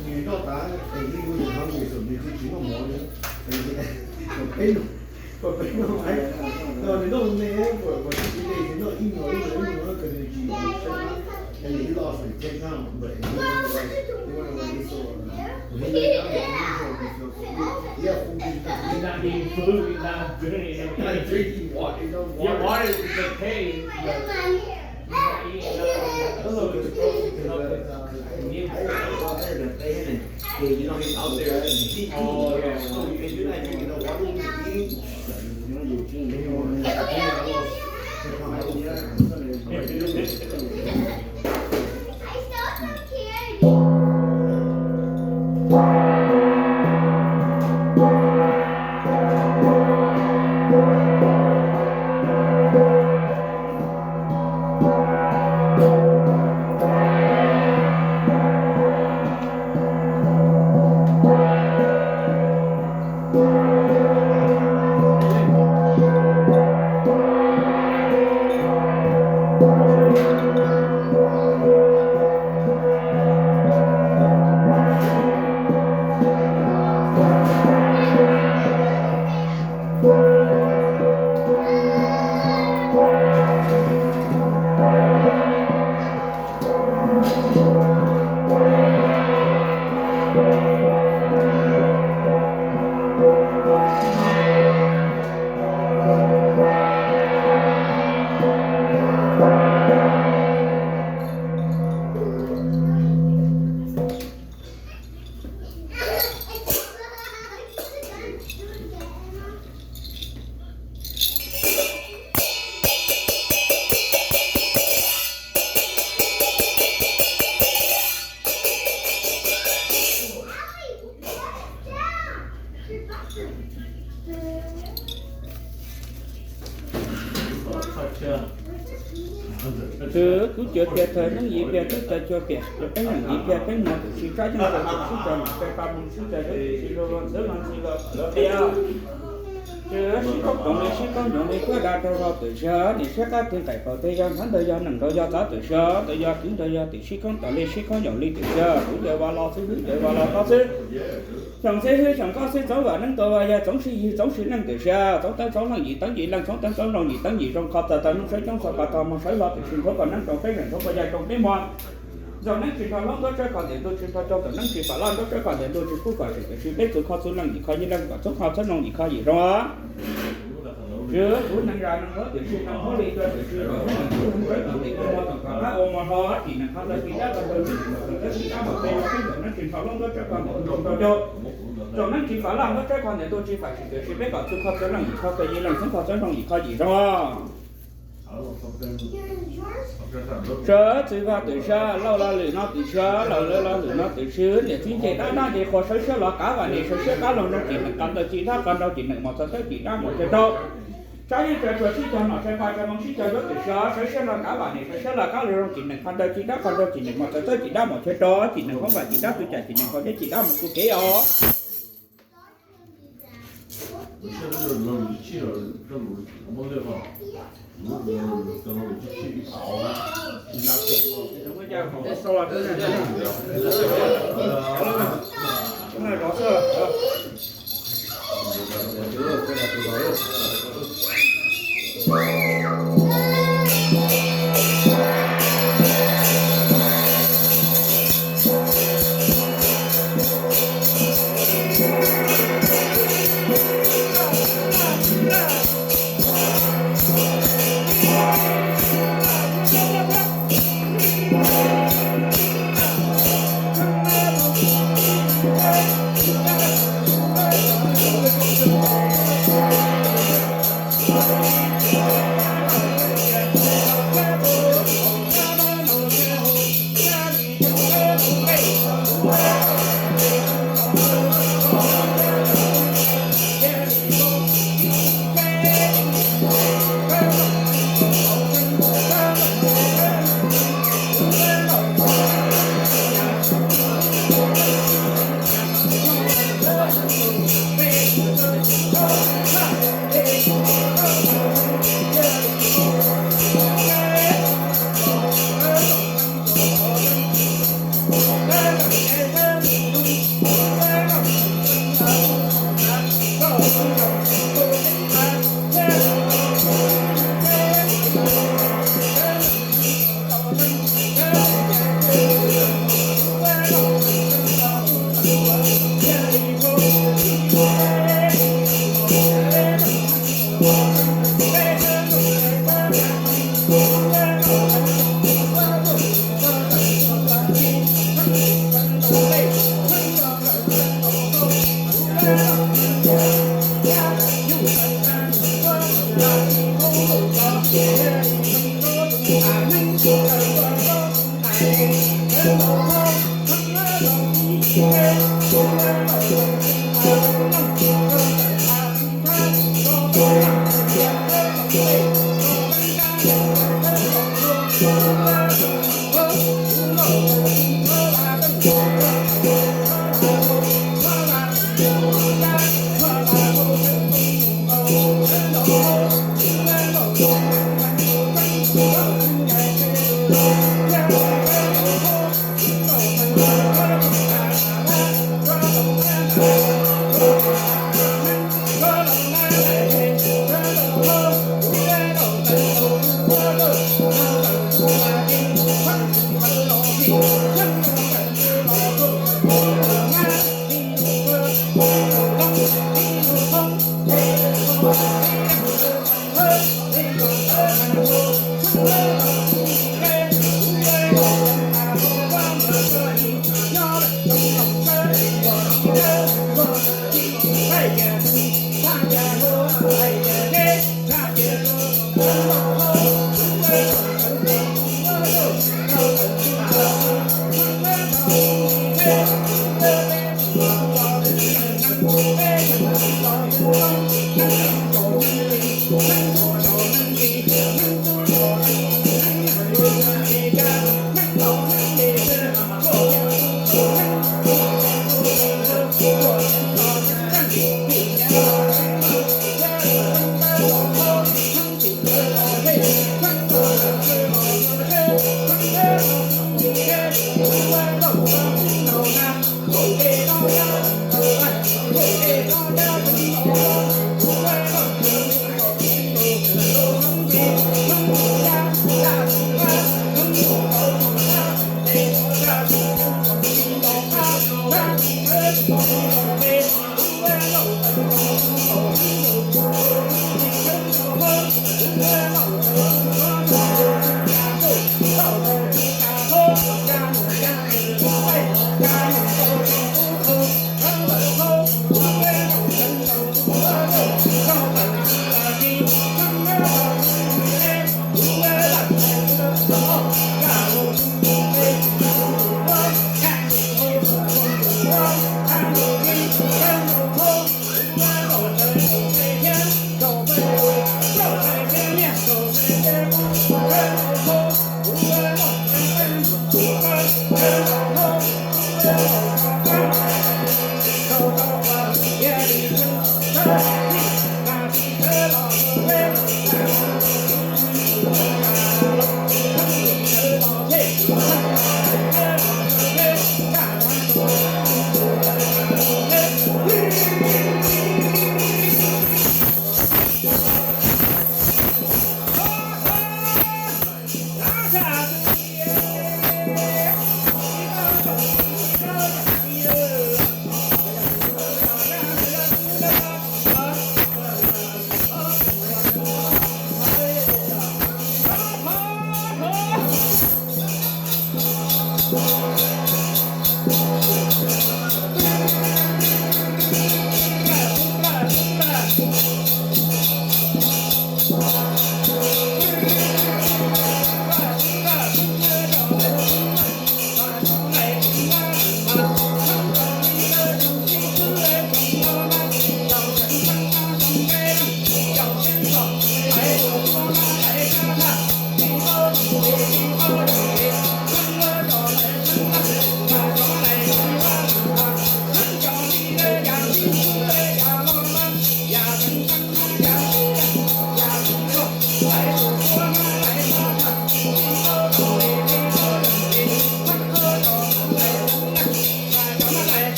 Nws roj tav es li kuv tus hmoob nws xum nws tsis tsis muaj mov li, kom peb noj, kom peb noj, nws noj me, kom tsis tsis noj ib nyuag ib nyuag ib nyuag kawg nws tsis saib, nws ib los nws check out, but he went away, he went away, he saw, he went out, he saw, he saw, yeah, food is not, it's not being food, it's not good, it's not drinking water, you know, your water is okay, but Tus kuv cuav tias thawj neeb yim pliag tub cov cuag piam, peb neeb yim pliag peb muag tus tsis tsab yeej tau tus sib cov nom peb pab mus sib cov yuav tus tsis luag luag ntxwb luag ntxhi luag qhov luag qia. Tus sib koob toom li sib koob nyoos li kuab da rau rau tus sib, nim siab qab twg nqaim paus twg yog ntawd yog neej nraud yog txav tus sib, ntawd yog kwv nraud yog tus sib koob toom li sib koob nyoos li tus sib, kuv ncaws vas los xwb hwb ncaws vas los tob xwb. Xyoo xib hwb xyoo nkaub xwb txoov vam neeb tua vas yog txoov sib yig txoov sib neej tus sib, txoov teeb txoov leej yim teeb yim leej txoov teeb txoov leej yim teeb yim zoo qhov txawm tau neeg sawv coob txog pas tog moog sawv hlo tus sib nthuav kom neeb rau peb zeem nthuav kom yaig rau peb muag. Zoo neeb tsis nrho hlob ntuab tsawb kho ntawm ntuj tsis nrho cog txawm neeb tsis pam loj ntuab tsawb kho ntawm ntuj tsis pub pam tseem tawm tsis peb txuv kho txuv leej yim kho yim leej kom txhub kho txhub leej yim kho yim zoo. Tsis kuv neeg zam neeg hlob tiam sis neeg hlob li cov tiam sis neeg hlob neeg tub neeg tsawb neeg tim ua mos tom kom qab ua mos hlo tim neeg qhov ntawd tsis dab tsis dab mus peb los peb ntawm neeb tsis nrho hlob ntuab tsawb kho ntawm ntuj tsis nrho cog txawm neeb tsis pam loj ntuab tsawb kho ntawm ntuj tsis pam tseem tawm tsis peb kom txuv kho txuv leej yim kho yim leej txhub kho txhub leej yim kho yim zoo. Sawv txwv vaj twm sab lauj, lo lwm no twm sab lauj, lo lwm no twm sab, niam txiv nce dab dab nce qhua sawv siab los kav vam nim sawv siab qab los nroo tim neeg qhov ntawd tsis dab qhov nroo tim neeg mos txawv txawb tsis dab mos txawv rau. Tsab yeej tsa tsua sib cog nom sai pha tsa moog sib cog yuav twm sab sawv siab los kav vam nim sawv siab los kav los nroo tim neeg qhov ntawd tsis dab qhov nroo tim neeg mos txawv txawb tsis dab mos txawv rau, tim neeg hoob vam tsis dab txwv cam tim neeg qhov deb tsis dab mos txuv kev os.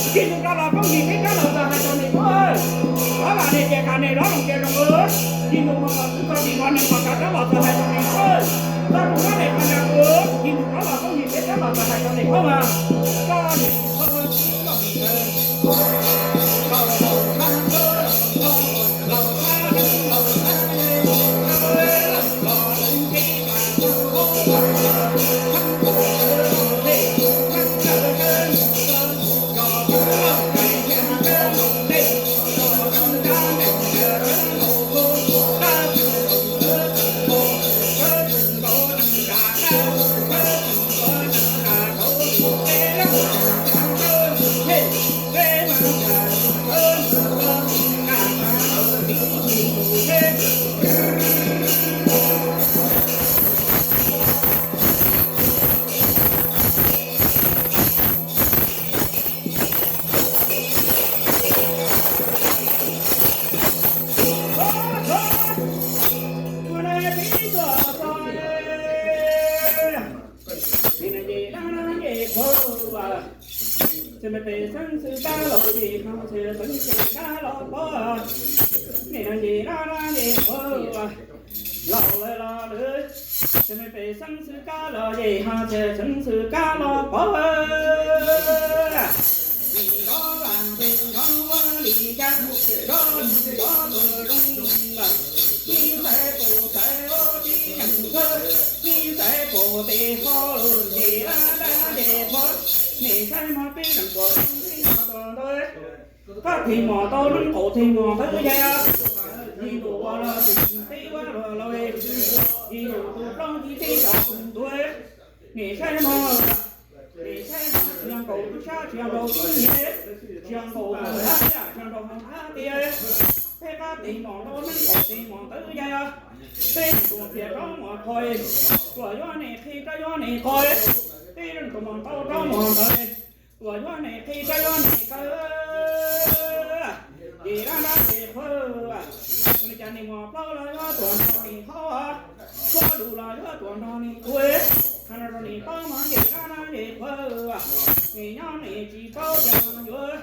Ces rov los poob yim peb rab los txog hais rau niam pog, ob lam niam ces kam niam rov los ces rau, yim tus mus kom xwb txog tim no niam kom kav rab los txog hais rau niam pog, txog tus rab niam qhov ntawd, yim tus rov los poob yim peb rab los txog hais rau niam pog mas, koj niam pog Ces me pem xeeb xwm kab los ces ho ces xeeb xwm kab los pov, nim no ces rab rab ces pov, laus lawm los lawm, ces me pem xeeb xwm kab los ces ho ces xeeb xwm kab los pov. Nim no lam ces nrov ua li cas, nrov nrov tus zoo, ib ntxhais pum ntxhais ua tib neeg kawg, ib ntxhais pum tes ho ces rab rab ces pov, nim saib mog peb leeg tuam teb mog tuam ntawd, koj tes mos tau neeb qaum tes mos ntawd yog, yim tus ua los tib ua los lauj, yim tus tus plooj yim tib cov tus ntuav, nim saib mog, nim saib mog, tsis yog nkaus tub sab tsis yog nkaus tub nyiag, tsis yog nkaus hauv nthab tiaj tsis yog nkaus hauv nthab tiaj, peb qab tes mos tau neeb qaum tes mos ntawd yog, peb tus fias rov mos qhov, tuam yuav nim qhi rov yuav nim qhov, peb leej tus mos tau rov mos ntawd, tuam yuav nim qhi rov yuav nim qhov, ces rab rab ces qhov, li cas nim mos plaub los yuav tuam nrog nim haub, tshuab lus los yuav tuam nrog nim tuav, qhov no rau nim paub mog ces rab rab ces qhov, nim nyob nim tsis paub cas yuav,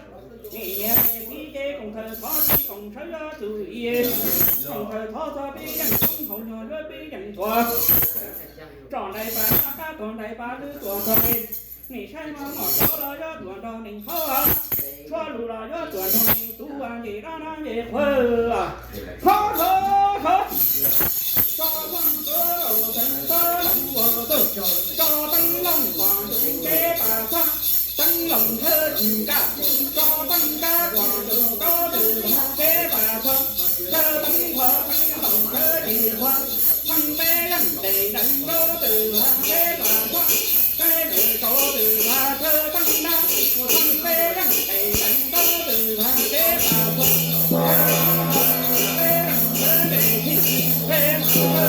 nim niam nim txiv ces koom thaum thov tsis koom tshawb yuav tus is, koom thaum thov txog peb yeej koob hauv nyuag yuav peb yeej tuav, tsom ntais pas nab qab tuam ntais pas lwb tuam tog, nim saib mog mos plaub los yuav tuam nrog nim haub, tshuab lus los yuav tuam nrog nim tuav ces rab rab ces qhov, qhov qhov qhov, tso teeb loj txeev txhob loos ua tug, tso teeb loj kom ntug peb pas txog, teeb loj thawj tsis kaj, tso teeb kaj kom ntug rau twg tag peb pas txog, thawj teeb qhov teeb loj thawj tsis qhov, theej peb leeg tes nrees rau twg tag peb pas txog, peb tes rau twg tag thawj teeb nab, theej peb leeg tes nrees rau twg tag peb pas txog, peb leeg thawj tes thij, peb leeg thawj tes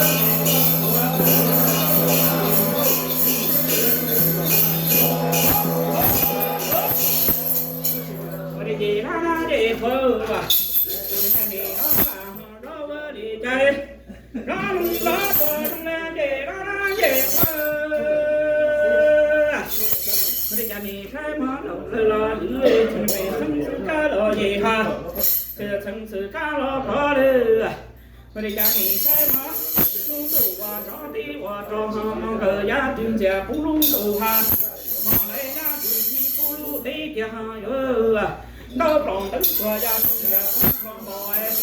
Ua li ces rab rab ces qhov, ua li cas nim rov lam ho rov ua li cas, rov loo rov tua zoo li ces rab rab ces qhov, ua li cas nim saib mog laus lawm los lwm, txheej xwm kab los ces ha, txheej xwm kab los qhov lawm. Ua li cas nim saib mog, lub ntuj ua rog tib ua rog ho moo nkawd yab twg ntxias pub lub ntuj ha, ho lawv yab twg tib pub lub teb kiag ho yuav, ntaub plos ntawv tuag yab twg ntxias ua tshuaj npaum,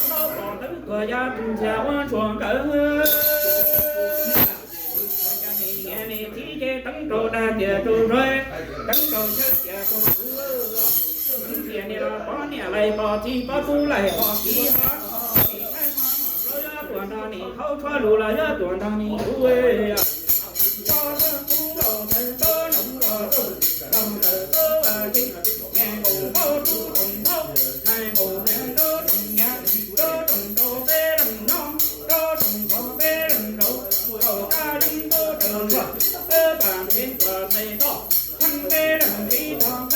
ntaub plos ntawv tuag yab twg ntxias ua tshuaj nkawd. Nim niam nim txiv ces teev rau dag tias rau zog, teev rau chaw tias rau tub, teev tias nim los pov niam lais pov txiv pov tub lais pov kiv ho, nim saib mog mos plaub yuav tuam nrog nim haub, tshuab lus los yuav tuam nrog nim tuav. Tso thawj kub los thawj ntaub, noog los noog, noog tawm tub vas tsev, niag nkaus npaub rub roos ntaub, niag nkaus niag ntaub roos nyav, ntaub roos rau peb leeg nyob, ntaub roos rau peb leeg zaum, ntaub kab yeeb ntaub raws ntsuag, pab pam ntev tuam txhais toj, theej peb leeg nqis tog.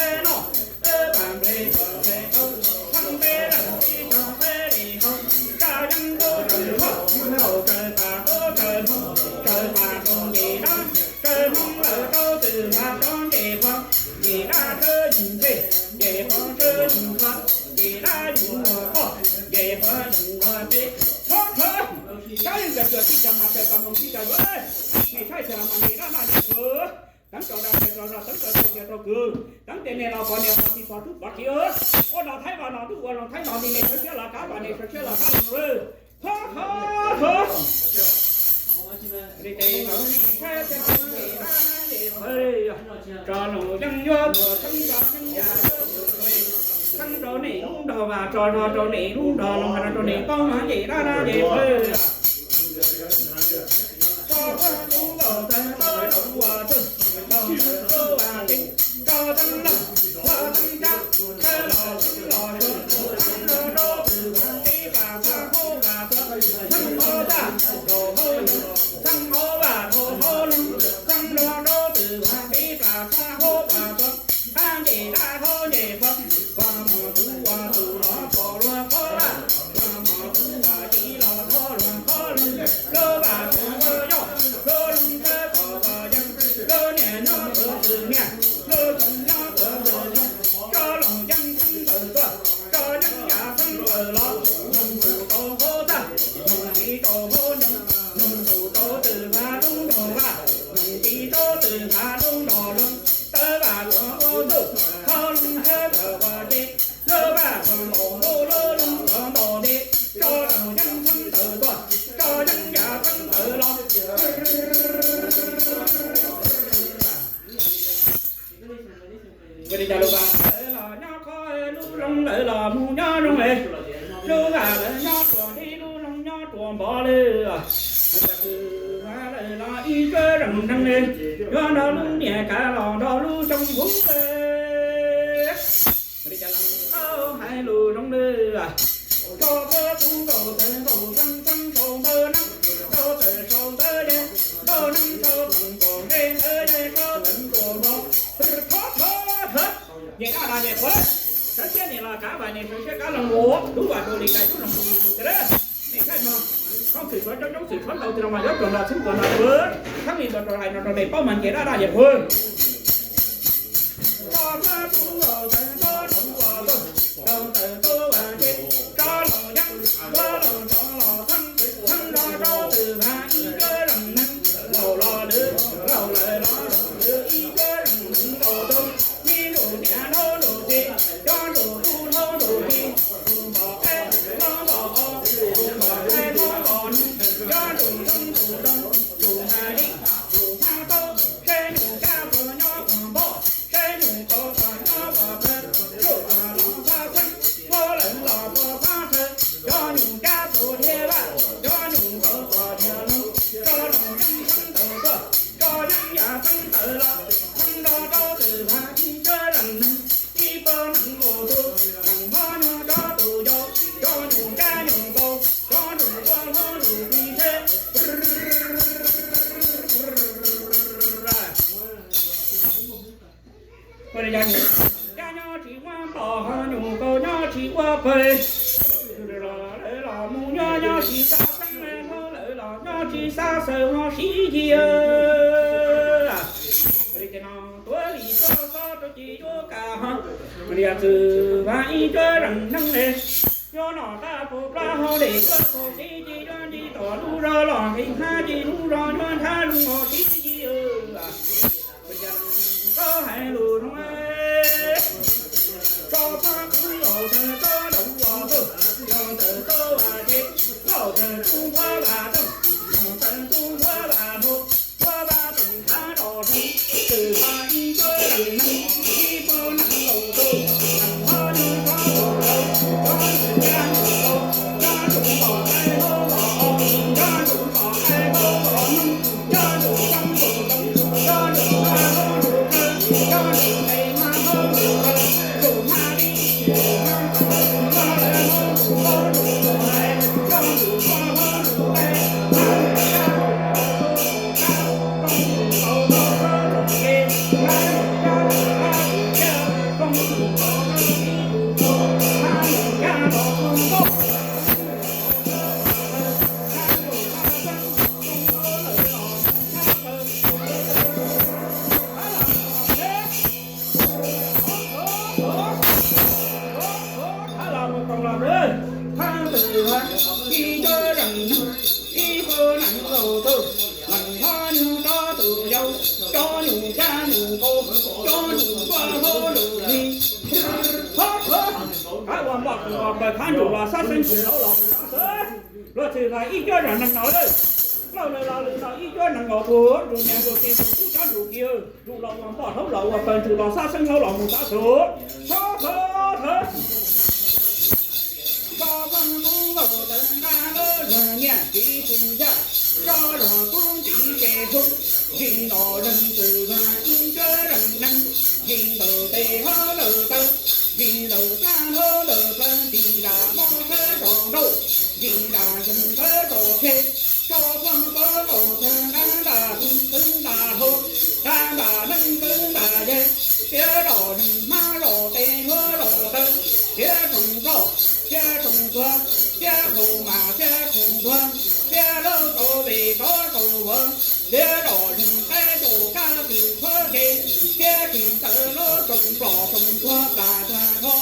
Ces dab sawv yus ntsej, ces qhov sawv yus qhov, ces dab yus ua qoj, ces qhov yus ua teb. Thov thov, sab yeej kawg tuag tib co mas kawg tau mloog tib co yuav. Nej saib xyov mas nej dab dab nej qhwv. Teev rau dab rau zog, teev rau tus rau kwv, teev tes nej los pov niam pov txiv pov tub pov kiv. Ua los Thaib Vaj no tub ua los Thaib no li nej sawv siab los kav vam nej sawv siab los kav vam. Thov thov thov. Tso los yeej yuav tuaj theeb rau yeeb yam, theeb rau nej lub nrog vaj, tso zog rau nej lub nrog loog, rau nej paub mas ces dab dab ces qhwv. Tso pab tub nkaus txawg tau rau ua txawg, nkaus txawg tau ua teb, tso teeb loj, tso teeb tsab, txawg los txawg los txawg, txawg los rau twg vaj teb pam txaj hauv pam txaj, txawg hauv txaj rau hauv loog, txawg hauv vaj rau hauv loog, txawg los rau twg vaj teb pam txaj hauv pam txaj. Qab nce dab qhov nce qhov, qhov muag tub ua tug los qhov luag qhov vaj, qhov muag tub ua tib los qhov luag qhov loog, lub vaj tub ua yoj, lub loog tawv qhov ua yeeb, lub niag nyob qhov twg niag, lub tub nyob qhov twg tub, tso los yeej theeb ntawd tuaj, tso yeej yam theeb ntawd los, noog tus rau hauv txaj, noog tis rau hauv nroog, noog tus rau twg vaj lub nrog vaj, noog tis rau twg vaj lub nrog loog, tawv vaj tuag ua txuj, qhov loog tawv tuag ua teb, lub vaj tuag ntaus ntuj, lub loog tuag ntaus teb, tso los yeej theeb ntawd tuaj, tso yeej yam theeb ntawd los. Ua li cas lub vaj lawv los nyob qhov, lub loog lawv los mus nyob loog es, lub vaj lawv nyob ruam deb, lub loog nyob ruam npov lawm. Ua cas twg vaj lawv los ib cuab zeem neeg es, yuav nrog lub niag kav los nrog lub xyoo huv. Ua li cas los tau hais lus zoo lawm. Tso pab tub nkaus txawg nkaus txeeb, txeeb sau ntawv neeb, ntawv txawg sau ntawv yeg, ntawv neeb sau txeeg txuas ntsej, ntawv yeg sau txeeg txuas npov. Thov thov thov. Yej dab dab yej qhuav, sawv siab nej los kav vam nej sawv siab kav loog ua lub vaj rau li cas lub loog rau li cas lawm. Nej saib mog, koob txwm tshuav coob, coob txwm tshuav ntau, tsis los mas yuav tuag nrog txheeb tuag nrog tuag. Txheeb li ntawd rau hais no rau nej paub mas nce dab dab yej qhuav. Tso pab tub nkaus txawg tau rau ua txawg, tau txawg tau ua teb, tso los yeej, tso los tso los theeb, theeb los rau twg vaj ib cuab zeem neeg, laus los lwm, laus lawm los laus lwm ib cuab zeem neeg nkaus tus, me ntsuj niam nraug ntsuj txiv, cov ntsuj pub nraug ntsuj txiv, ntsuj npom qaib hlob npom qos, ntsuj npom qaib hlob npom noog, cov ntsuj zoov ntsuj zoov, ntsuj hmab li, ntsuj hmab taub, seb nyuj kab puas nyob puas npog, seb nyuj qau puas nyob puas plawv, ntsuj puas los puas xeeb, puas lawv los puas puas qhawv, cov nyuj kab puas dhia vaj, cov nyuj qau puas dhia loog, tso los yeej theeb ntawd tuaj, tso yeej yam theeb ntawd los, theeb nrog rau twg vaj ib cuab zeem neeg, ib puas neeg nkaus tus, neeg hlob nyob rau tus yau, cov nyuj kab nyuj qau, cov ntsuj pub hlob ntsuj txiv tsheb. Ua li cas nyuj kab nyob tsis muab npog, ho nyuj qau nyob tsis muab pawg, los lawv los mus nyob nyob tsis xav xeeb, ho lawv los nyob tsis xav xaws ho siv ci. Ua li cas no tuav li tuav xob rau ces yuav kam ho, ua li cas txwm vaj ib cuab zeem neeg es, yuav noj qab puas plab ho dej cuab puas tsev ces yuav nce tom lub zos los nqis hab ces lub zos yuav nthab zoo ho siv ci. Tau hais lus zoo, tso pab tub nkaus txawg tau rau ua txawg, laus txawg tau ua teb, laus txawg tub nphuab vaj txeeg, laus txawg tub nphuab vaj hlau, nphuab vaj txeeg khav rau hlau, twg vaj ib cuab zeem neeg, ib puas neeg nkaus tus, neeg hlob nyuj hlob nkaus tus, cov nyuj kab nyuj qau, cov nyuj npom qaib hlob npom qos, cov nyuj npom qaib hlob npom noog, cov nyuj zoov ntsuj zoov, cov nyuj hmab hlob ntsuj plawv, cov nyuj Npoj tus uas pawg khab ntsum los sab xeeb tus hauv los mus sab xwb. Luag txwm hais ib cuab zam neeg no lawm. Lauj lawm los lwm no ib cuab neeg nkaus tus ntsug niam ntsug txiv tus tub cov ntsug kiv ntsug los ua npoj hauv los ua pawg ntsug los sab xeeb hauv los mus sab xwb. Txhob txhob txhob. Koj pheej kub nkaus tawv nqa lub zog nyiaj txiv tsis yaj, tso zog kub ntxiv ces hlub, zis nto zeeg txwm vag ib cuab zeeg neeg, zis ntawm tes hlob ntawm taw, zis ntawm plab hlob ntawm plawv, zis nram mob khawb tso nrauj, zis nram zeeg khawb tso tseg, tso pheej kub nkaus tawv nqa nram tus twv nram hluas, nqa nram neeg twv nram yeg, thiab zos neeg hmab zos tes hluab zos taw, thiab tsoom roj, thiab tsoom tuag, thiab khoom mas thiab khoom tuag, thiab lub tau tes tov tau vuas, thiab zos neeg qaib tau kab tws qhuab ke, thiab tsis ntawd lub tsoom plos tsoom tuag plas tag nrho,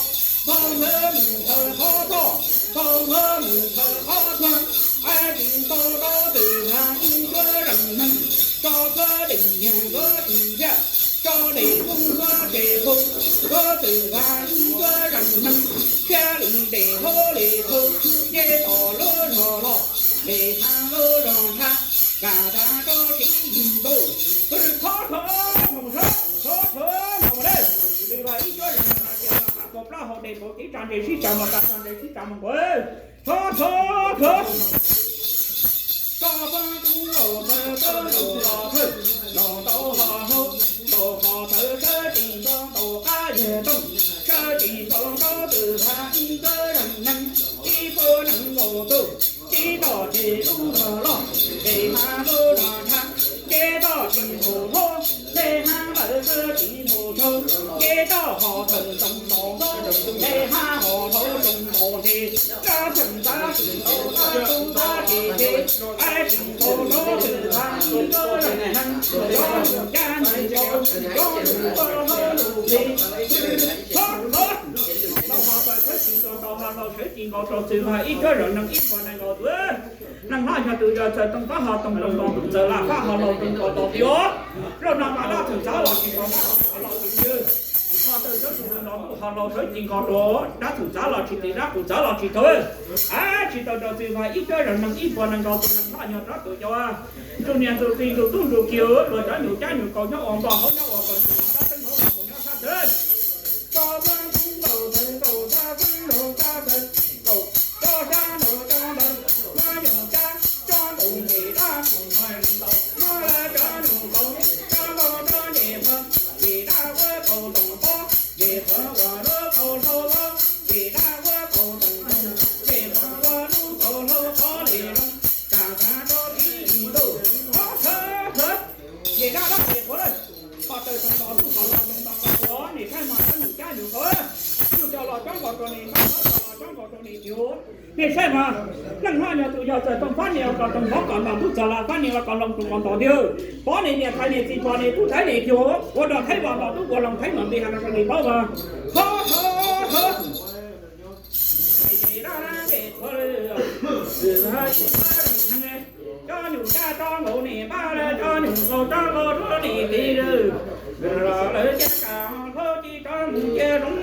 npog nthawv mus nthawv qhov ploj, npog nthawv mus nthawv qhov tuag, qaib tsis tau rov twm vag ib cuab zeeg neeg, tso plab deem niag ntuav tsis yaj, tso dej kub ntuav tseg hu, ntuav twm vag ib cuab zeeg neeg, thiab li dej hlob li txhu, nce tom lub zog los, dej hav lub zog ntsha, kam tas tso tsis yig ntuj, qhov qhov mus sab, qhov qhov mus dej, twm vag ib cuab zeeg neeg no ces tau qab tau plab hau dej tau tib tsa nres sib tsa mus tas tsa nres sib tsa mus nquav, qhov qhov qhov. Koj pab kub nkaus thawj, koj nkaus los thawj, los tau ho hlau, nkaus qhov thawv sawv tsis nto ntaus qab yawg tooj, sawv tsis nto ntaus twm vag ib cuab zeeg neeg, ib puab neeg nkaus tug, tib toj tseg lub zog loj, dej hav lub zog ntsha, nce toj tsis ntaus hlob, dej hav lawm sawv tsis ntaus tshav, nce toj ho thawm tsoom ntaus hlob, dej hav ho hlau tsoom ntaus ntse, rab txheem ntxav tsis ntaus qab tub ntxav tsis ntse, qaib tsis ntaus rov twm vag ib cuab zeeg neeg, cov nus cab nus tsaus, cov nus tau hlob nus plig. Tau ho txawm sawv tsis nkaus, tau ho txawm sawv tsis nkaus rau twm vag ib cuab zeeg neeg ib puas nees nkaus tus. Neeg hlob nyuag tus yog txawm toog fab ho toog toog nkaus tus, txawm lam fab ho lam toog nkaus tus tiag. Zaum no mas dab txheem ntxav los tsis tau, dab txheem ntxav los tsis tau. Ho txawm sawv tsis nkaus tus ho lam sawv tsis nkaus rau dab txheem ntxav los tsis tau, dab qus ntxav los tsis tau. Ab, tsis tau rau twm vag ib cuab zeeg neeg ib puas nees nkaus tus neeg hlob nyuag rov tus cov ntsuj niam ntsuj txiv ntsuj tub ntsuj kiv, luag cov nyuj cab nyuj kaus nyob ua npoj hauv nyob ua pawg ntsuj los sab xeeb hauv los mus nyob sab xwb. Tso pab kub nkaus thawj, nkaus sab xeeb nraug sab thawj, nkaus tso sab nraug tso ntawd, muab nyuj cab tso nkaus nce dab qus hais li ntawd, muab lawv cov nyuj kaus tso nkaus rau nce pawg, nce dab uab kaus toom pob, nce pawg uas lub kaus hlau vab, nce dab uab kaus toom toom, nce pawg uas lub kaus hlau qhov li zoo, kam tas tso tsis yig ntuj, qhov thawv thawv. Nce dab dab nce qhuav lawm, ho tawm tsoom ntos tub ho los tsoom ntos nkaus tus, nej saib mas, cov nyuj cab nyuj kaus, nyuj coj los coob nkaus rau nej, npab coj los coob nkaus rau nej tiag. Nej saib mas, neeg hlob nyuag tus yog txawm toog fab nias kom toog hov kom ntos tub, txawm lam fab nias los kom loo tsoom nkaus ntos tiag. Pov nej niam thaiv nej txiv, pov nej tub thaiv nej tiag, ua dog thaiv vog ntos tub, ua loo thaiv mos npis has rau nej paub mas. Ho ho ho. Cov nyuj cab tso nkaus nej npab, cov nyuj kaus tso nkaus rau nej txiv, lawv cab kam hlaub ci tso mus cia zoov.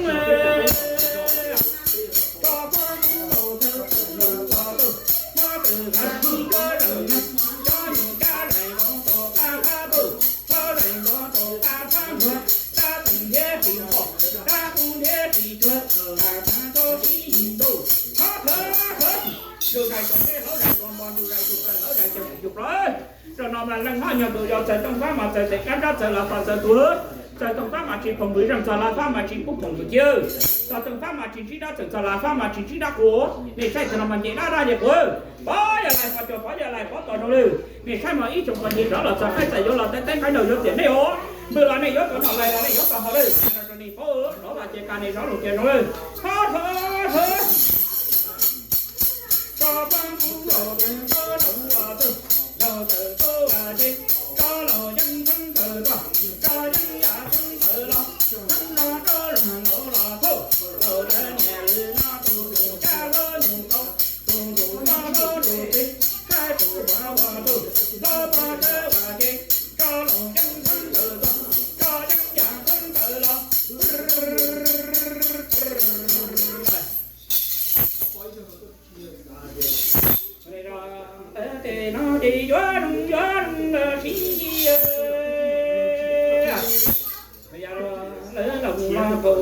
Tso pab kub nkaus thawj, nkaus tug, muab twm vag ib cuab zeeg neeg, cov nyuj cab zaim nkaus rau qab qab tug, cab zaim nkaus rau qab qab ntuag, dab txeem nrhiav tsis pom, dab qus nrhiav tsis cuag, kam tas tso tsis yig ntuj, qhov thawv thawv. Ntsuj zais tsaus teb, hlauv zais tsaus npo, ntsuj zais tsaus plaws, hlauv zais tsaus pus tsaus plaws. Zaum no mas neeg hlob nyuag tus yog txawm toog fab mas txawm tes kab nrab, txawm lam fas txawm tuag, txawm toog fab mas tsis phoom npws zeej, txawm lam fab mas tsis pub phoom npws ciaj, txawm toog fab mas tsis ntsib dab txheem, txawm lam fab mas tsis ntsib dab qus. Nej saib txawm no mas nce dab dab yog quav, pov yog lais pov cuag, pov yog lais pov tos zoo lawm. Nej saib mas ib tsoom pog nce rov los txog qaib txais yuav los teb teb nqaij nraug yuav tiam nej os. Npws los nej yuav tau noj, lais los nej yuav tau haus lawm. Rau nej paub, rov los cia ka nej zov lus tias zoo lawm. Ho ho ho. Tso pab kub nkaus thawj, tso nraug ua txwj, nraug txawm tub ua ce, tso laus yeej theeb tawm tuaj, tso yeej yam theeb tawm los, theeb los rau laus los thauj, laus lawv niam lwm no tus tus cab hlub nyuj kaus, tus tus tso hlub tus txiv, saib tus ua ua txwj, hlub pab tawb ua ce, tso laus yeej theeb tawm tuaj, tso yeej yam theeb tawm los.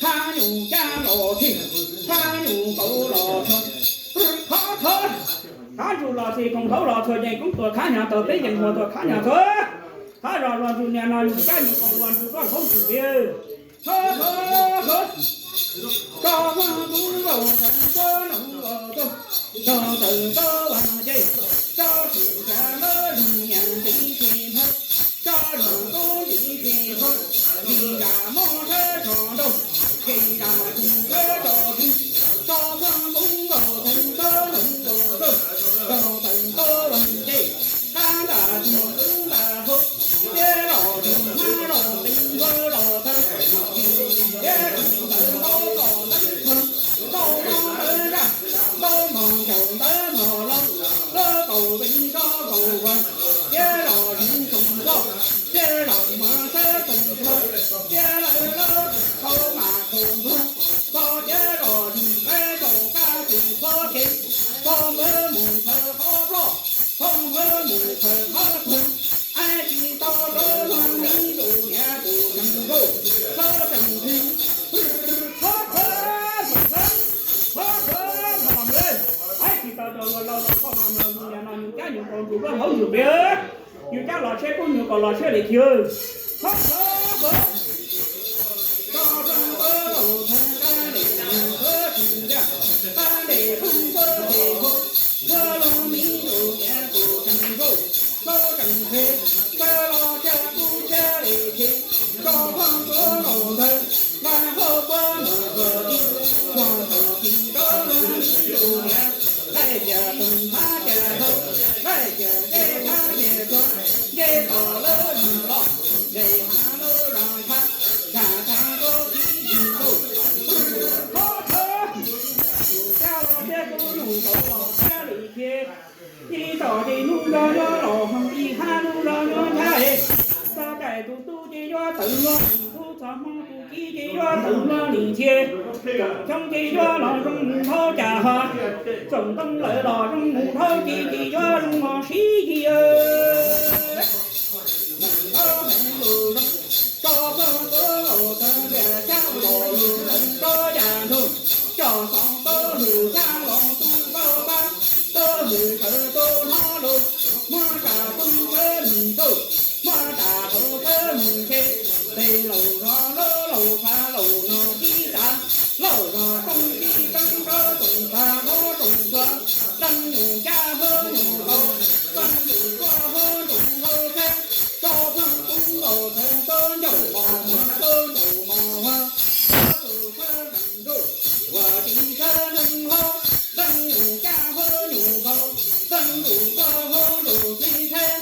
Khab nyuj cab los txhij, khab nyuj nkaus los txhua, khab txhua, khab ntsuj los txhij, khoom hlauv los txhua, yeej koob tuaj khab hnyav txhua, peb yeej muag tuaj khab hnyav txhua. Khab zos los ntsuj niam no yus cab nyuj qaum los ntsuj duab hauv ntsuj ntiav. Txhua txhua txhua, tso pheej kub nkaus txhua, txhua noog los txhua, tso tawm txhua vas ncej, tso tsis kav lawv lug nyiam ntiv tsis nthawv, tso lug tub ntiv tsis nthawv, tsis nram mob thawb tso nraug, tsis nram tug thawb tso tug, tso pheej kub nkaus txhua, txhua noog los txhua, tso tawm txhua vas ncej, qab nram tug kwv nram hauv, tiab los tug hmab los txhua, los txhua, tiab tug ntawd ntaub los txhua, ntaub mob ntawd zaj, ntaub mos ncaus ntawd mos los, lawv kaus npe nrov kaus vas, tiab los tug tsoos txhua, tiab los mas thawb tsoos txhua, tiab lawv lawv thaum mas thaum ntuag, txog tiab los tug qab tso kab tug qhuav kev, txog npawg mus txhawm qhov ploj, txog npawg mus txhawm qhov twg, aib tsis tau rau luag mi lus niam tus tseem nkaus, txhob tseem twg, qhov qhuav, qhov qhuav, qhov los mus, aib tsis tau rau luag laus los koj mas mus niam no yus cab nyuj qaum ntsuj duab hauv ntsuj ntiav, yus cab los tsheb kub nyuj qaum los tsheb li kiag, qhov qhuav, qhov tso pheej kub nkaus txhua, tab ntes tug tub tsis ncaj, tab ntes tug tub tsis hu, txhua luag mi lus niam tus tseem nkaus, txhob tseem twg, txawm los txhua kub txhua li kiag, tso pheej kub nkaus txhua, nqa hauv puab mus txhua tib, txhua txhua tib tso luag mi lus niam, qaij cia tug thab cia tug, qaij cia ncej thab cia tug, ncej tom lawv lug los, ncej hav lawv zog thab, zaj thab kub tib yig ntuj, qhov thawb, cab los txhua kub nyuj qaum los txhua li kiag, ib tom tib nub nrog yuav los hoom, ib hab nub nrog yuav nthab, txoj cai tus tub ces yuav tawm luag mus tub, txoj hmoo tus kiv ces yuav tawm luag lim ntxhias, tsoom xyoob ces yuav los zoo mus nthab cas hos, tsoom ntoo lawm los zoo mus nthab ces ces yuav zoo mos sib yig. Tso pheej kub nkaus txhua, ntiag xyab los lug txhua yam ntug, tso xov tub lug xyab los tu tau pab, tub lug sawv tub hnov lug, muab tsa tub khawb lug ntuj, muab tsa hauv khawb lug ntshe, tes laus zog laub laus txha laus no tib tsa, laus zog tsoom tib tsoom rau tsoom txha hlob tsoom txhua, leej nyuam cab hlob nyuam laus, leej nyuam koj hlob nroos hlob tsheb, tso pheej kub nkaus txhua, tub ncaus mos muag tub ncaus mos muag, tub tus khawb leej ntuj, ua tib khawb leej hlob, leej nyuam cab hlob nyuam nkaus, leej ntuj koj hlob ntuj tib tsheb.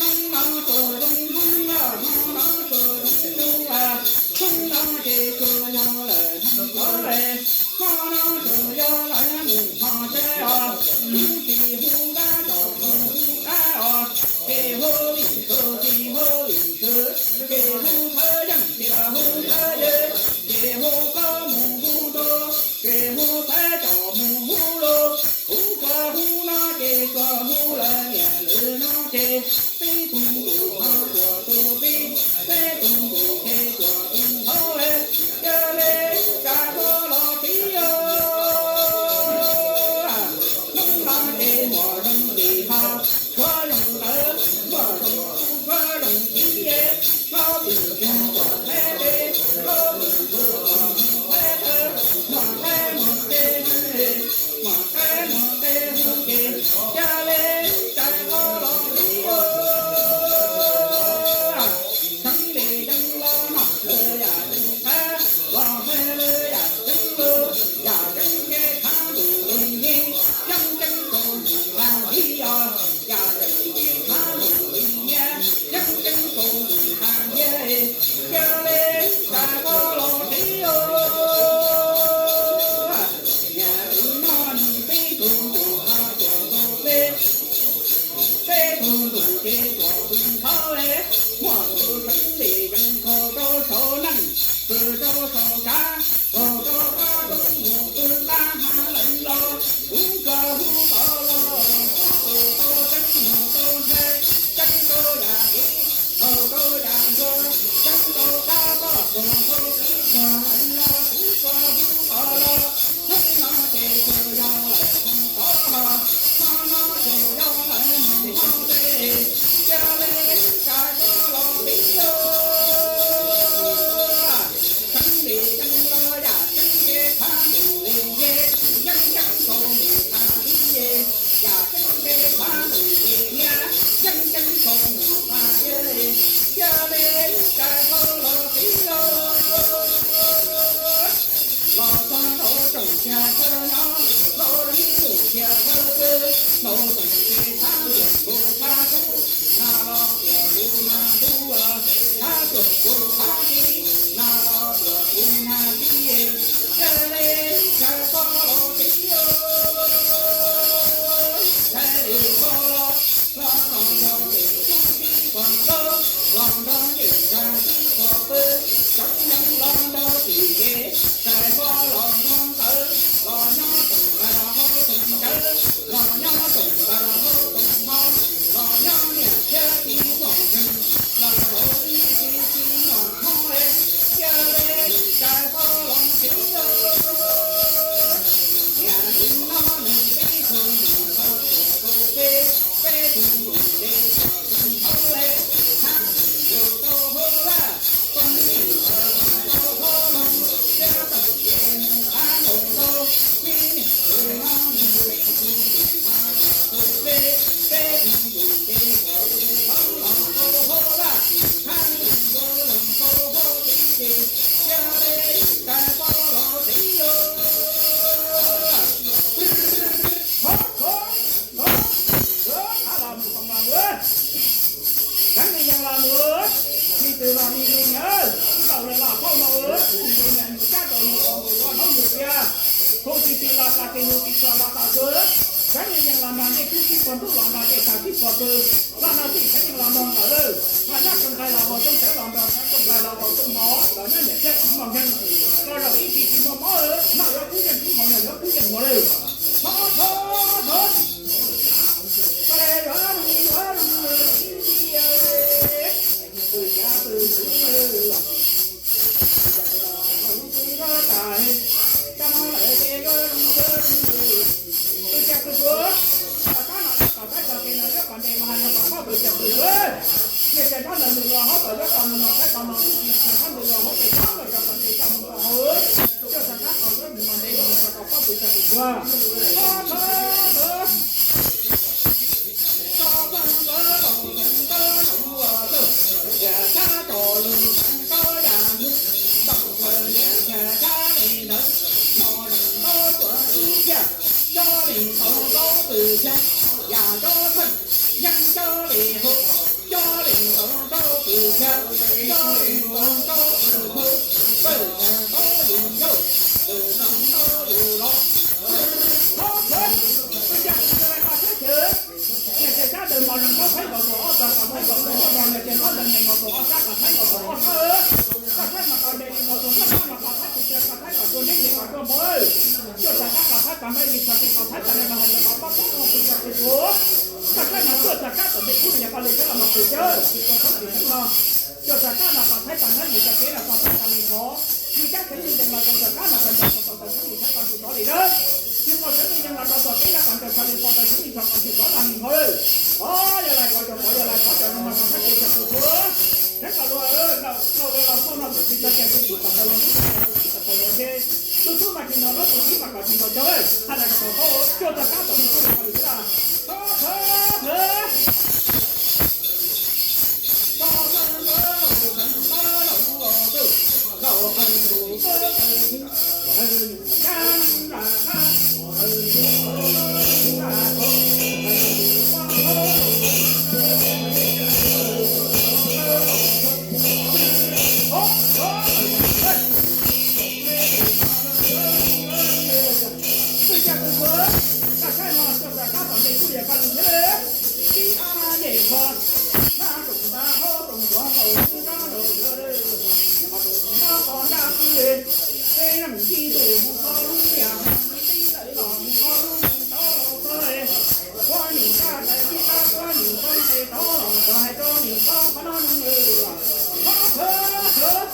Hnub no tsuas zoo hnub no, hnub no tsuas zoo hnub, hnub no ces tsuas yog lawm hnub no es, hmo no tsuas yog lawm mus hmo seb os, hnub tsis hu dab tso mus hu dab os, ces hu vim khwv tsis hu vim khwv, ces hu thawj yeej tsis hu thawj yeej, ces hu plaub mus hu rau, ces hu peb tso mus hu lus, hu tsuas hu no ces tsuas hu lawm niam lwm no ces, peb tug tus ho tsuas tus pib, peb tug tus ces tsuas tus hauv, cia li tsa koj los tib os. Hnub no ces muaj zoo li ho, tshuav zoo lawm, muaj zoo tshuav zoo tib, hlob pwm tsuag tsuag thaib teb, hlob pwm tsuag tsuag thaib teb, muaj thaib muaj teb, muaj thaib muaj teb hu ces, cia li tsa koj los tib os. Txheeb li yeeb los noj lawm yam tseem qab, los hle lawm yam tseem lug, yam tseem nce khav ntuj li nce, yeeb tseem tsaus ntuj nqa ntiab os, yam tseem nce khav ntuj li nce, yeeb tseem tsaus ntuj nqa ntiab, cia li tsa koj los tib os. Yam li no nws pib tug ntuj ho tsuas tus peb, peb tug ntuj ces tsuas tus thawj, muaj tus txheeb li yeeb khaus rau saum neej, khaus rau saum tsav, khaus rau qab roob mus tus qab hav lawm los, hu tsuas hu tau los, hu tau tseeb mus tau nthe, tseeb rau yam kev, khaus rau yam ntsuag, Kab los mus, kab los mus, tseeb li yeej los mus, me ntxhais los me ntxhais, laus lawm los phauj no, tus niam mus cab rau nws los mus ua hnub mus tiag, hu tsis txis los tas tes mus tsis txog los tas xwb, tseeb li yeej los mas ncej kub tib puag ntuj los nrog ncej tshav tib puag pw, los no txij tseeb yeej los nrog ntawd lawm, mas nyob tsoom nqaij los haus tsoom tsawb los nrog tsoom nqaij los haus tsoom mov los nyob niam thiab tsis muaj nkeeg, los zaum ib tsis tsis muaj mob, noj yuav kub yeej kub haus noj yuav kub yeej haus lawm. Thov, thov, thov. Niag tsev sab ntawm mos zees thaub thaib nkaus txog ob txog, thaub thaib nkaus txog ob txog, niag tsev thaub ntawm nees nkaus txog ob sab, thaub thaib nkaus txog ob sab. Thaub thaib mas tau ntes li nkaus txog thaub thaib mas tau thaib tus tsev, tau thaib kom tua neb tsev kom tua npawg. Cuaj txhais kab tau thaib tas npeb, ib txhais tes tau thaib tas npeb mas hais tias tau pab pab tau tus tsev tus puav. Thaub thaib mas cuaj txhais kab tom ntej kub li yog paj li thiab los mas pes cawg, ua thaub tsis heev no. Cuaj txhais kab mas tau thaib tas npeb, ib txhais tes los tau thaib tas li qhov. Yus cab tsev yus ntees los rau txhais kab mas tau ntes tau tau tsev yus thaib tau tus rov li dawb. Yus qos tsev yus ntees los rau tom teb los tau ntes tau li qhov tau tsev yus tau tau tus rov tag li qhov. Os, yog lais qhov cov qhov yog lais qhov cov no mas tau thaib tes tau tus puav. Tseeb kom luag laus laus los txog no tus tsis tau cai tus tub kom tau luag tub, tus tsis tau cai tus tub kom tau luag nce. Tus tub mas tsis nrog lub tus tib mas kom tsis nrog cawg. Hais lais kom tau cuaj txhais kab tom ntej kub li yog paj li thiab. Thaub thaib, thaub thaib. Txawj ca tus puav, txawj ca no txawj ca kab tom ntej kub yog kab lus thiab. Ces ab nyem kho, nab roos ntab hauv roos tuav nkaus xwb nrab rau ntawd, yog qhov roos nyob qhov nrab xwb li. Peb nab mus yij ntuj mus kho lub yam ho tib lawm los mus kho lub mus tau los kho. Kuab nyuam qab tais tib qab kuab nyuam qab tais tod los kho hais rau nyuam qab qhov no nws qhov khwv khwv.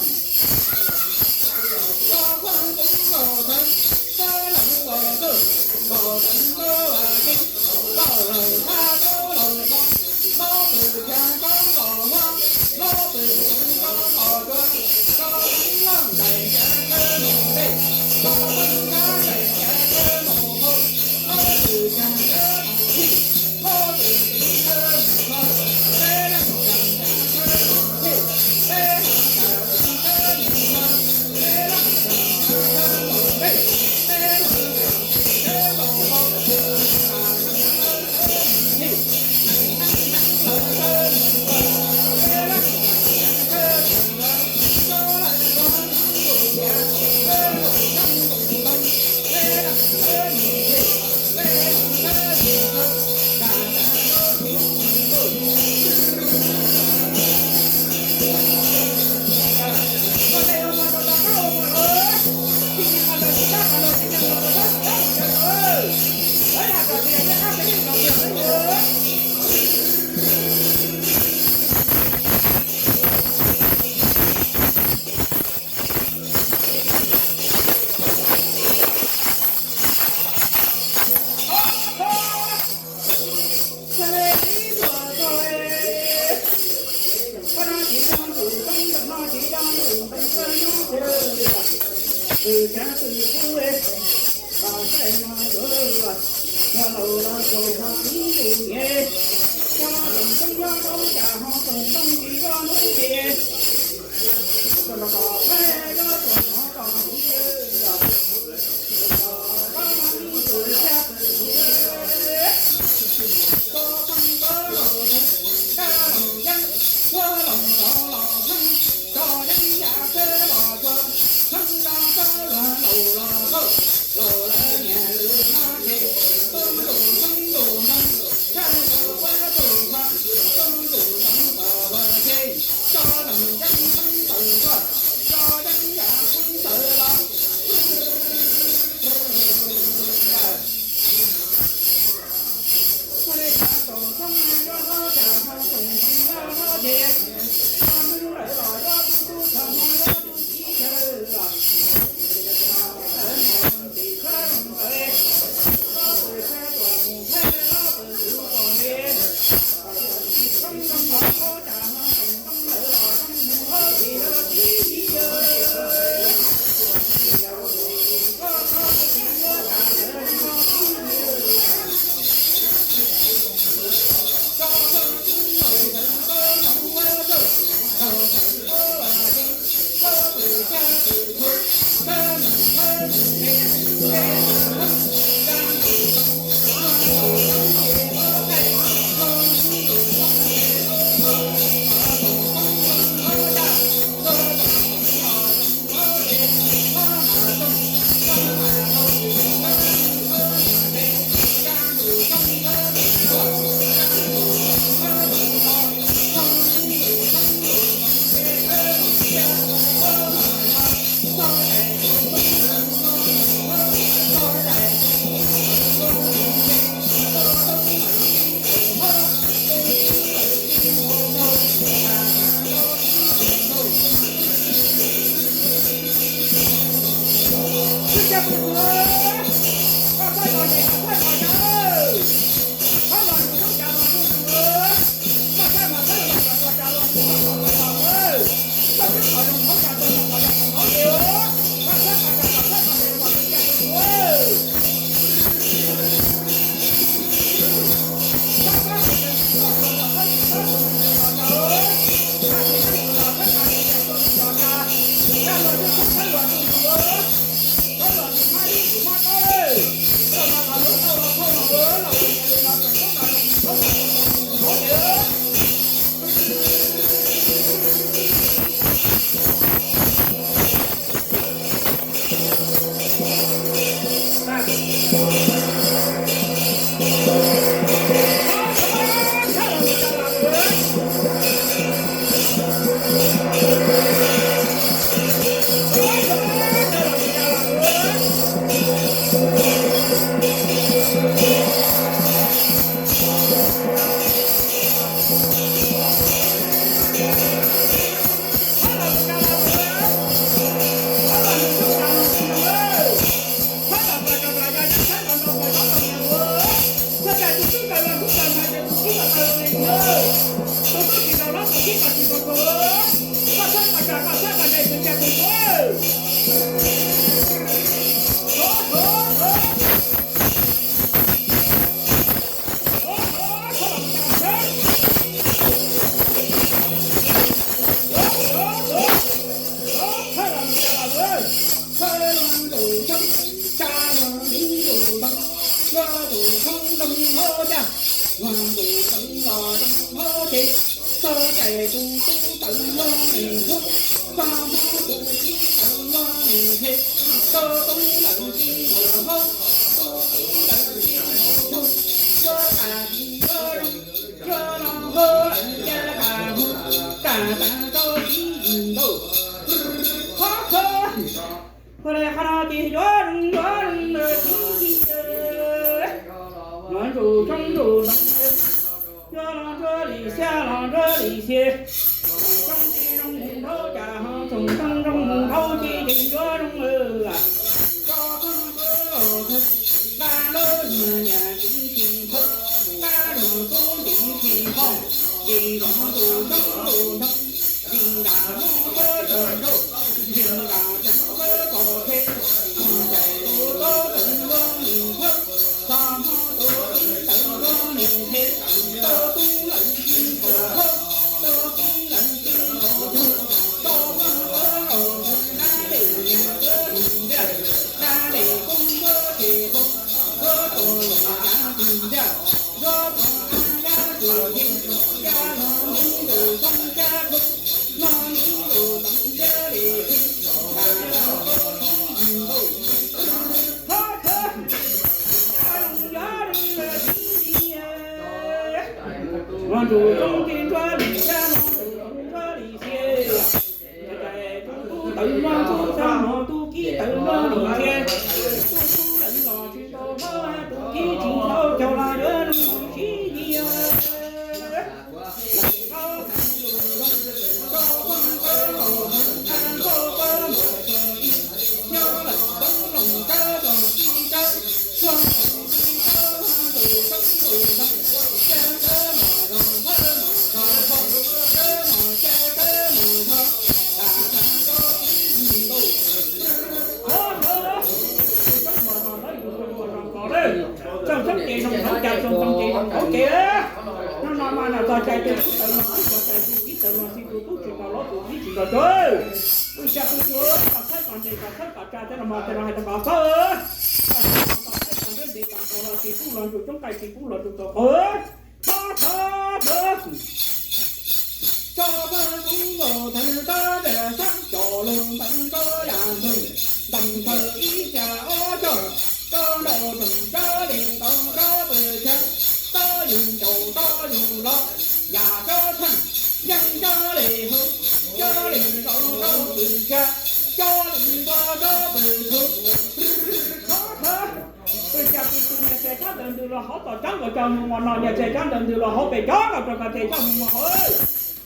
Qhov no ces yuav zoo yuav zoo ntsuj xyoob ntsuj ntoo, yuav los nruab li xya los nruab li xya, xyoob tsis zoo mus nraub cas ho tsoom xyoob zoo mus nraub tsis yeej yuav zoo lawm. Tso pheej pab los thawj, dab lub nyias tsis tsis thawj, dab los kub tsis tsis nqos, vim los tus xyoob tus ntoo, vim nram muaj pab tawg nrauj, vim nram tseem pab kom phem, ncaim tus tub tawm nrog nws thawj, txog hmo tus txiv tawm nrog nws them, tus tub lawm tsis nqos thawj, tus txiv lawm tsis nqos thawj, tso pheej pab los thawj, dab li nyias kub tsis ntsia, dab li kub kub tsis kub, kub tus los yav tsis ntsia, kub tus ab yab tsis khi, yab los mus tus xyoob cab kub, los mus tus xyoob cab li khi, nram tseem pab tsis ntuj. Los ntsuj xyoob tsis nruab li xya, los ntsuj xyoob nruab li xya, tus tub tawm nrog tus xyoob, tus kib tawm nrog tus ntsia, tus tub lawm los tsis tau hlob, tus kib tsis tau caug los yuav zoo sib nyiam. Tsoom xyoob ces zoo nraub cas, tsoom ntoo ces zoo nraub ces. Hnub no mas nom txog cai tus tub tawm los, tub txog cai tus kib tawm los, txij tus tub tsis tau hlob tus kib tsis tau caug. Pw xya pw xyuas, kom txhawb kom nres kom txhawb kom tsa, tej no mas tej no hais tias kom txhawb, kom txhawb kom nres kom txhawb los tsis pub los ntsuj xyoob qaij, tsis pub los ntsuj tau qhawv. Tso thawj, tso thawj, tso pheej kub los thawj, tso pem xyoob coj lug ntees tso yam ntug, ntees thawj ib xya ob coj, tso nrau roog tso li ntau tso pem xya, tso yug ncaus tso yug los, yam tso tsheej yeej tso li huv, tso li nrau tso pem xya, tso li ntua tso pem thuv. Pw xya pw xyuas, nias txhais tsab ntawv ntws los hauv tom tsab nkaus coj mus mos no, nias txhais tsab ntawv ntws los hauv pes cov nkaus rau koj txhais coj mus mos hauv.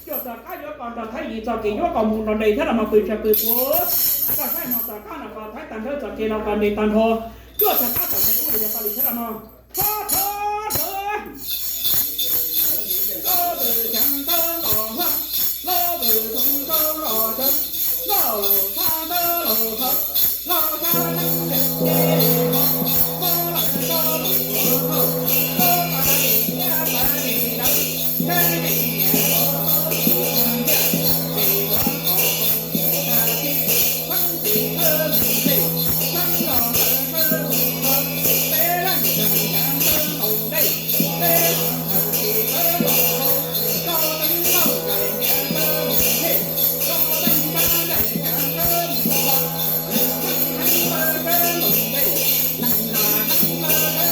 Cuaj txoj qab yuav koj nrog Thaib, yim txoj kev yuav koj mus nrog nres thiab los mas pw xya pw xyuas. Koj saib hmo txoj qab no koj Thaib tag nrho, txoj kev no koj nres tag nrho. Cuaj txoj qab tom ntej ub los yog koj li thiab los mas. Tso thawj, tso pem xya tso los huab, tso pem xyoob tso los xyoob, tso los txhab tso los thawj, los txhab txheej txheej ces ho, tso lawm tso lawm los thawj, tso tas li nyab tas li dawb, saib li niam los tso tus tag ntiaj, ces yuav tso tus tag kis, txheeb tis khawb mus ntej, txheeb los txheeb khawb mus thawj, peb leeg tseem ncav khawb ntaus ntej, peb leeg tseem tis khawb mus hauv, tso teeb lauj ncaim ncav khawb mus ntej, tso teeb nrab ncaim ncav khawb mus hauv, neeg theej heev khawb ntaus ntej, neeg nas heev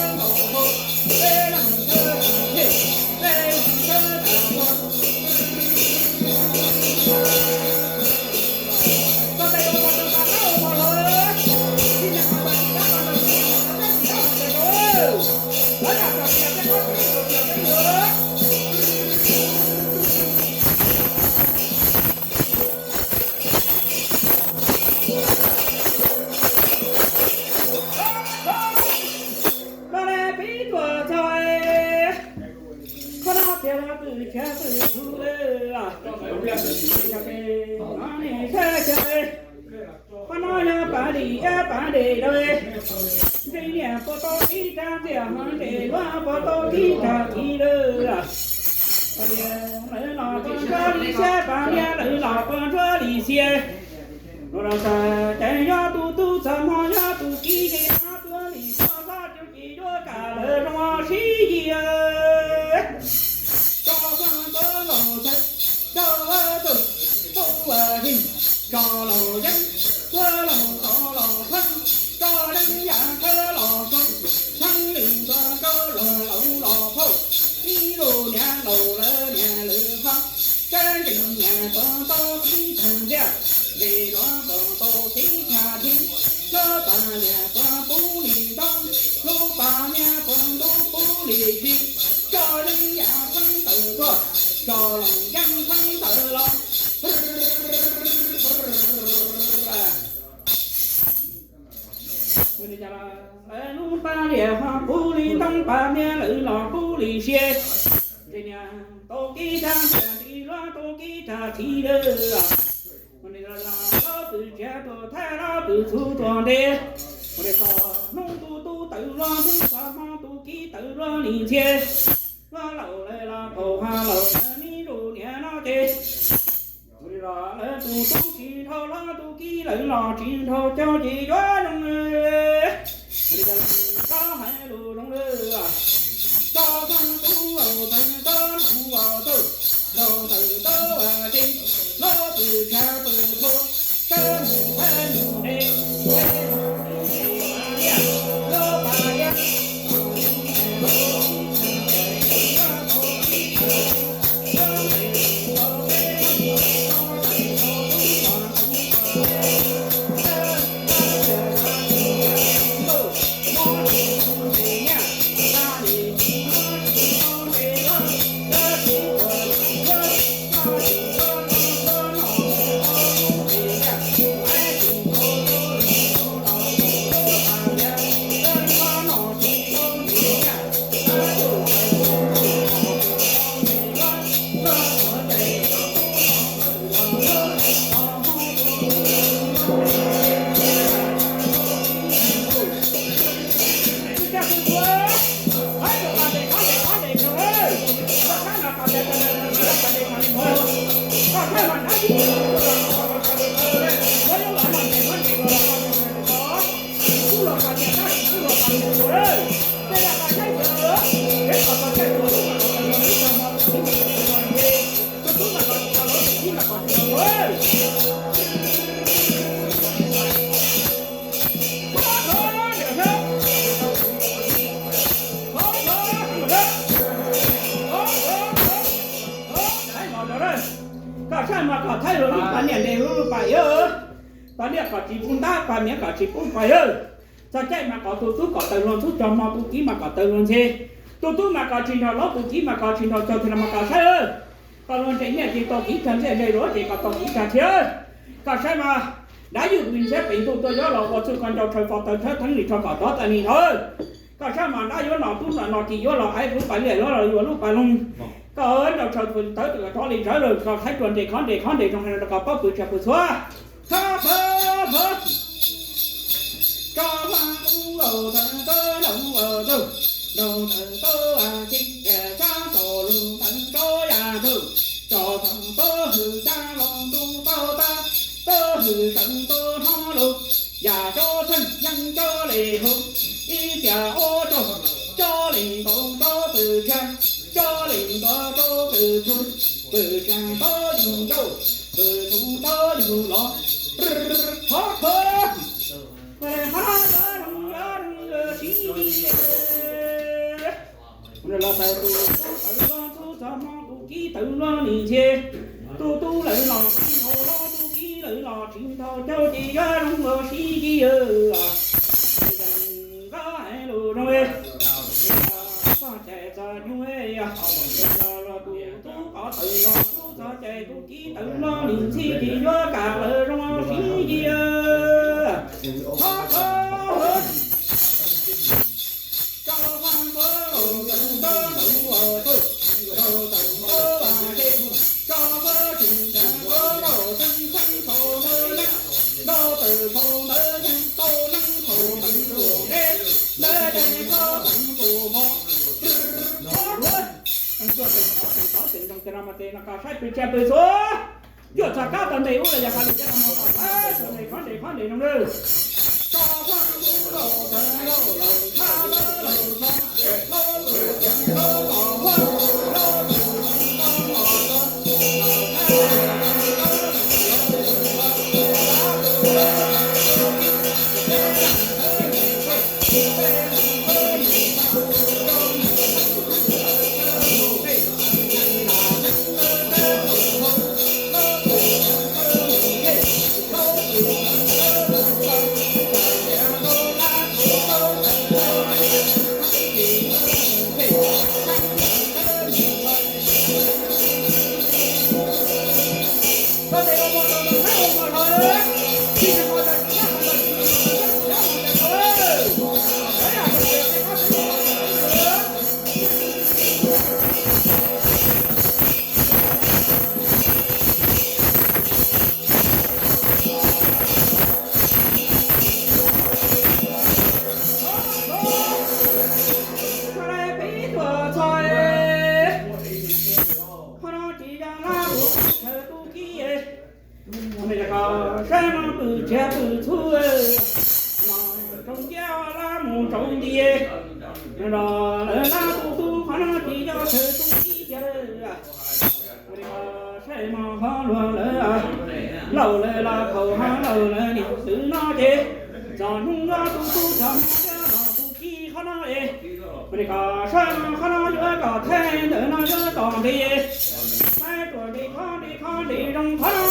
khawb ntaus hauv, peb leeg khawb tas ntej, peb leeg khawb tas hauv. Qhov no tias los pw tshav pw txhu lawm, no ne saib Pab no yog pab lis yab pab dej lawm, ntsej niam puas tau kib rab ntxiag ho ntsej luab puas tau kib rab kis lawm. Pab niam lawv los puas ntsuab li xiab, pab niam lawv los puas ntsuab li xiab. Los los txog ces yog tus tub, txog hmo yog tus kib, ces pab tuab li txog hlob ces yuav kam lawv zoo sib yig. Tso faj tuab laug txheeb, tso faj tub tub ua hij, tso laug yeeb, tuab laug tso laug txheeb, tso yeeb yam khawb los txheeb, txheeb li ntxuav tso laug laus los phauj, ib lub niam laus lawv niam lwm qhov, tseeb tseem niam puas tau kib tag ntiaj, ntsej luab puas tau kib tag thib, lub pas lias puas pub li ntoo, lub pas niab puas ntub pub li tshis, tso yeeb yam pheeb tawm tuaj, tso laug yeeb pheeb tawm los. Lub pas lias ho pub li ntoo, pas niab lawv los pub li siab. Ntsej niam tau kib tag ntiaj, ntsej luab tau kib tag thib lawm. Ua li los pw tshiab tuaj thaij, los pw txhuv tuaj ntev. Ua li txog hnub tus tub tawm luag ntxhw, txog hmo tus kib tawm luag li ntxhiab. Luag laus lawv los phaum, ha laus lawv nib lus niam no ces. Ua li los lawv tus tub tsis dhau, luag tus kib lawv los tsis dhau, coj ces yuav zoo. Ua li los hais lus zoo lawm. Tso txog tub laug txheeb, tso laug ua tub, laug txheeb tub ua tij, lub pw tshiab pw txhuv, tub mus txheeb mus ntev, lub pas liab. Koj saib mas kom thaij lub pas niam ntes lub pas yawg, pas niam kom tsis pub ntab, pas niam kom tsis pub pas yawg. Txog caij mas kom tus tub kom tawm luag ntxhw, txog hmo tus kib mas kom tawm luag ntxhiab. Tus tub mas kom tsis nrog laus, tus kib mas kom tsis nrog caug, thiaj los mas kom saib. Kom luag ntse nyiaj ces tau kib tag ntiaj, ntse luab ces kom tau kib tag thiab. Koj saib mas, dab yuj tus ntxhiab pem ntuj tuaj yuav los ua txuj koj nrau tshaw fo taw thawb theeb li rho kom tov tas li ntawd. Koj saib mas dab yuav no tub no no kis yuav los aiv lub pas liaj, yuav los yuav lub pas loog. Koj nrau tshaw fo taw thawb rov li ntawd lawm, koj thaib rua nres khov nres khov nres zoo hais rau koj paub pw tshiab pw txhua. Tso faj tub laug txheeb, tub laug ua tub, laug txheeb tub ua tij, tsa tso lug txheeb tso ya tub, tso txheeb tub hwm tsa lug tub tau tag, tub hwm txheeb tub hnov lug, ya tso txheeb yeeb tso le hu, ib txia ob tso, tso le nkaus tso pw tshiab, tso le nkaus tso pw txhuv, pw tshiab tso yug ntsaub, pw txhuv tso yug los. Qhov kho los tas tus tub tawm luag ntxhw, txog hmo tus kib tawm luag li ntxhiab. Tus tub lawv los tsis dhau, los tus kib lawv los tsis dhau, caug ces yuav zoo los sib yig. Nkawd hais lus zoo, txog cai txog nyoog, los los tus tub qhov tawm los txog cai tus kib tawm luag li ntxhi ces yuav kam lawv zoo sib yig. Qhov kho Tso faj tuab laug txheeb, tub laug ua tub, laug txheeb tub ua tij, tso faj tseem tseem tuab laug txheeb, txheeb tau tuab Saib pw tsha pw txhua, cuaj txhais kab tau ntes ub los yog qhov li cas los mas, qhov ntes qhov ntes qhov ntes no na. Qhov no tsis yog lab tus tub chaw tub kib, saib no pw tshav pw txhua, no tsaus nciab lab mus tsaus nti, los lawv lab tus tub, qhov no tsis yog chaw tub kib chaw. Saib mas qhov luag lawv laus lawv los thaum ho laus lawv niam txwv no ces txog hnub no tus tub txog hnub no los tus kib qhov no es. Ua li ko saib mas qhov no yuav kom theej ntawm no yuav kom nti, saib ruam nti qhov nti qhov nti zoo qhov no.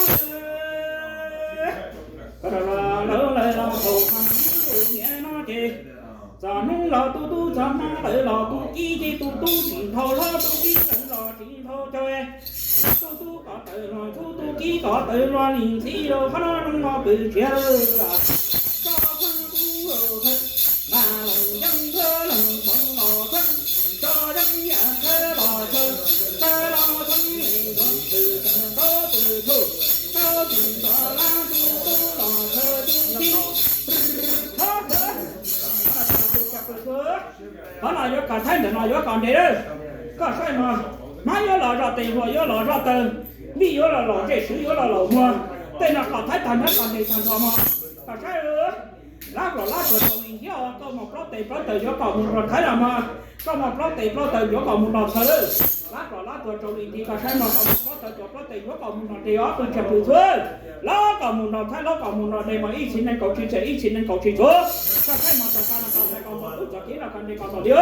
Ko lawv lawv los thaum tus niam no ces txog hnub los tus tub txog hmo lawv los tus kib ces tus tub tsis nthau hlob tus kib lawv los tsis nthau cov. Tus tub kom tawm los txhub tus kib kom tawm los li ntxhi los qhov no zoo no pw tshiab. Koj txhub tub los txhub, mas los yeej txhub los txhub los txhub, koj yeej yam txhub los txhub, txhub los txhub li txhub, txhub txhub txhub txhub, txhub txhub txhub los txhub tub los txhub tub kib. Qhov no yuav kom theej ntawm no yuav kom nti lawm. Koj saib mas, hmab yuav los zoj tes, hluas yuav los zoj taw, vij yuav los laus ntsej, swv yuav los laus muag. Tej no kom theej tag nrho kom nti tag nrho mog. Koj saib, lab los lab tuag tsaus li ntawd, koj mus plaub tes plaub taw yuav kom mus nrog theej los mog. Koj mus plaub tes plaub taw yuav kom mus nrog theej lawm. Lab los lab tuag tsaus li ntawd, koj saib mas, koj mus plaub taw tuag plaub tes yuav kom mus nrog tes, ob pw tshav pw txhua, lab kom mus nrog theej, lab kom mus nrog tes mas ib txhis nees nkaum tsis tsheej, ib txhis nees nkaum tsis txhua. Koj saib mas, tag tag no koj saib koj mus ub txoj kev no koj nti koj ntaus li.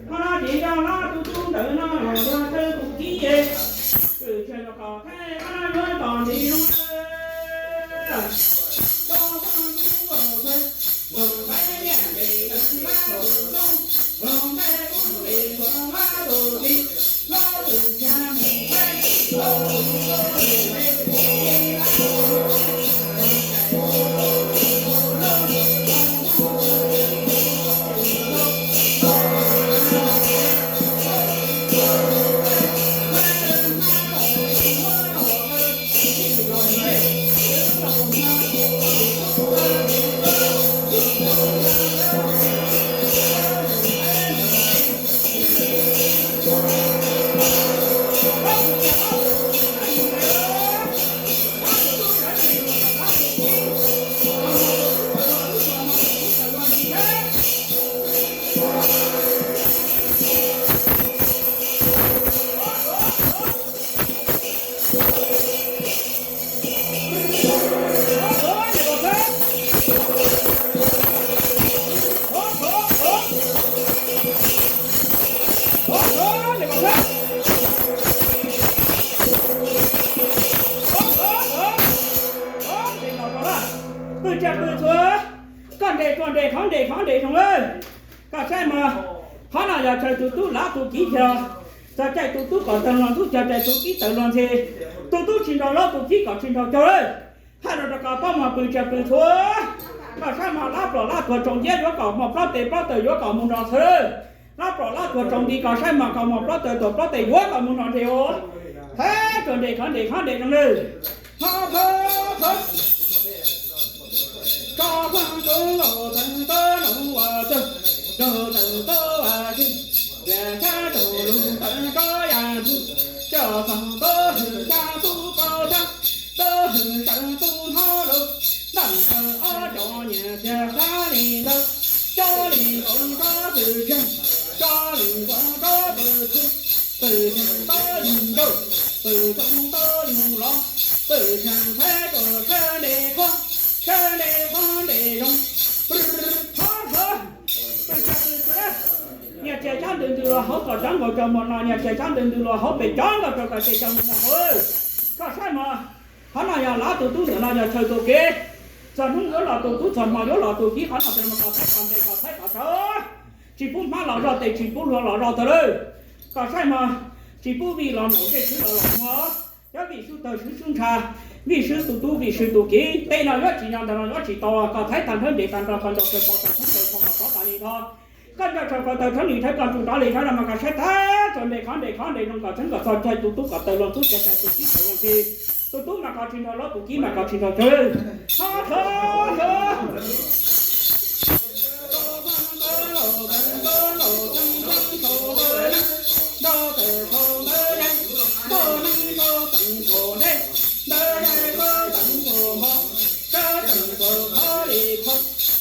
Qhov no ces yog lab tus tub ntawm no los yog thawj tus kib es, pw tshav los kom theej, qhov no yuav kom nti zoo. Koj saib mas, qhov no yog chaw tus tub lav tus kiv yog, txog caij tus tub kom tawg luag ntxhub, txog caij tus kiv tawg luag ntxhi. Tus tub tsis nrog lav, tus kiv kom tsis nrog caug lawm. Hais rau rov qab pab mas pw tsia pw txhua. Koj saib mas, lab plom lab tuag tsaus nciab yuav kom mos plob tes plob taw yuav kom mus nrog txhawv. Lab plom lab tuag tsaus nti, koj saib mas, kom mos plob taw tuag plob tes yuav kom mus nrog nreg os. Hab koj nres khov nres khov nres zoo lawm. Hab thab thab. Tso faj tub laus tawv tub laus ua txawg, tub tawv tub ua txawg, yam tshab tub lug tawv tub yam ntug, tso faj tub hwm tshab tub pab thab, tub hwm sawv tub hnov lug, ntaj taw ob cov nyias txiag sab li ntawd, cov li nkaus tsob pwm tseeg, cov li nkaus tsob pwm txhu, pwm tseeg tub yug ncauj, pwm txoov tub yug lov, pwm tseeg thaib rua sab nte qhov, sab nte qhov nte zoo. Qhov qhov, pwm tseeg pwm txhu, nyias txiag sab ntws ntws los hauv kom cov nkaus cov muag no, nyias txiag sab ntws ntws los hauv pem cov nkaus rau kom ces cov muag hauv. Koj saib mas, qhov no yog lav tus tub, ntawm no yog chaw tus kev. Txog hnub yuav los tus tub, txog hmo yuav los tus kiv, qhov no tes mas koj thaib kom nres koj thaib kom sawv. Tsis pub hmab los zog tes, tsis pub hlua los zog taw lawm. Koj saib mas, tsis pub vij los naum, zej swb los los muag. Cov vij swb tawg swb swb ntsha, vij swb tus tub vij swb tus kiv, tej no yuav tsis nyob, ntawm no yuav tsis tau. Koj thaib tag nrho nres tag nrho, koj ntaus taw pov taw thoob taw kho kom tov tas li no. Koj nco tshaj koj taw thoob li thoob, koj tsuj rov li thoob no mas koj saib tag txog nres khov nres khov nres zoo kom txheeb kom txog caij tus tub kom tawg luag ntxhub, caij tus kiv tawg luag ntxhi. Tus tub mas koj tsis nrog lav, tus kiv mas koj tsis nrog caug. Hab thab thab.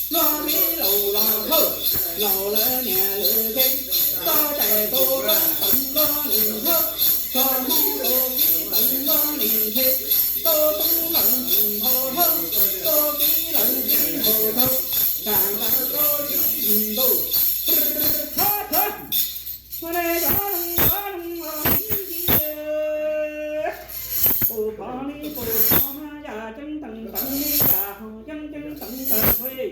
Luag li laus los thawj, laus lawv niam lawv txiv, txoj cai tus tub tawv luag li nthawj, txoj hmoo tus kiv tawv luag li ntxhi, tus tub lawv tsis nthau thawj, tus kiv lawv tsis nthau thawj, tam ntawd rau tsis ntuj. Thab thab. Ua le cov zoo cov zoo los ntxhi, pum phom li pum phom, yam ceeb teev teev li yam haus, ceeb ceeb teev teev li,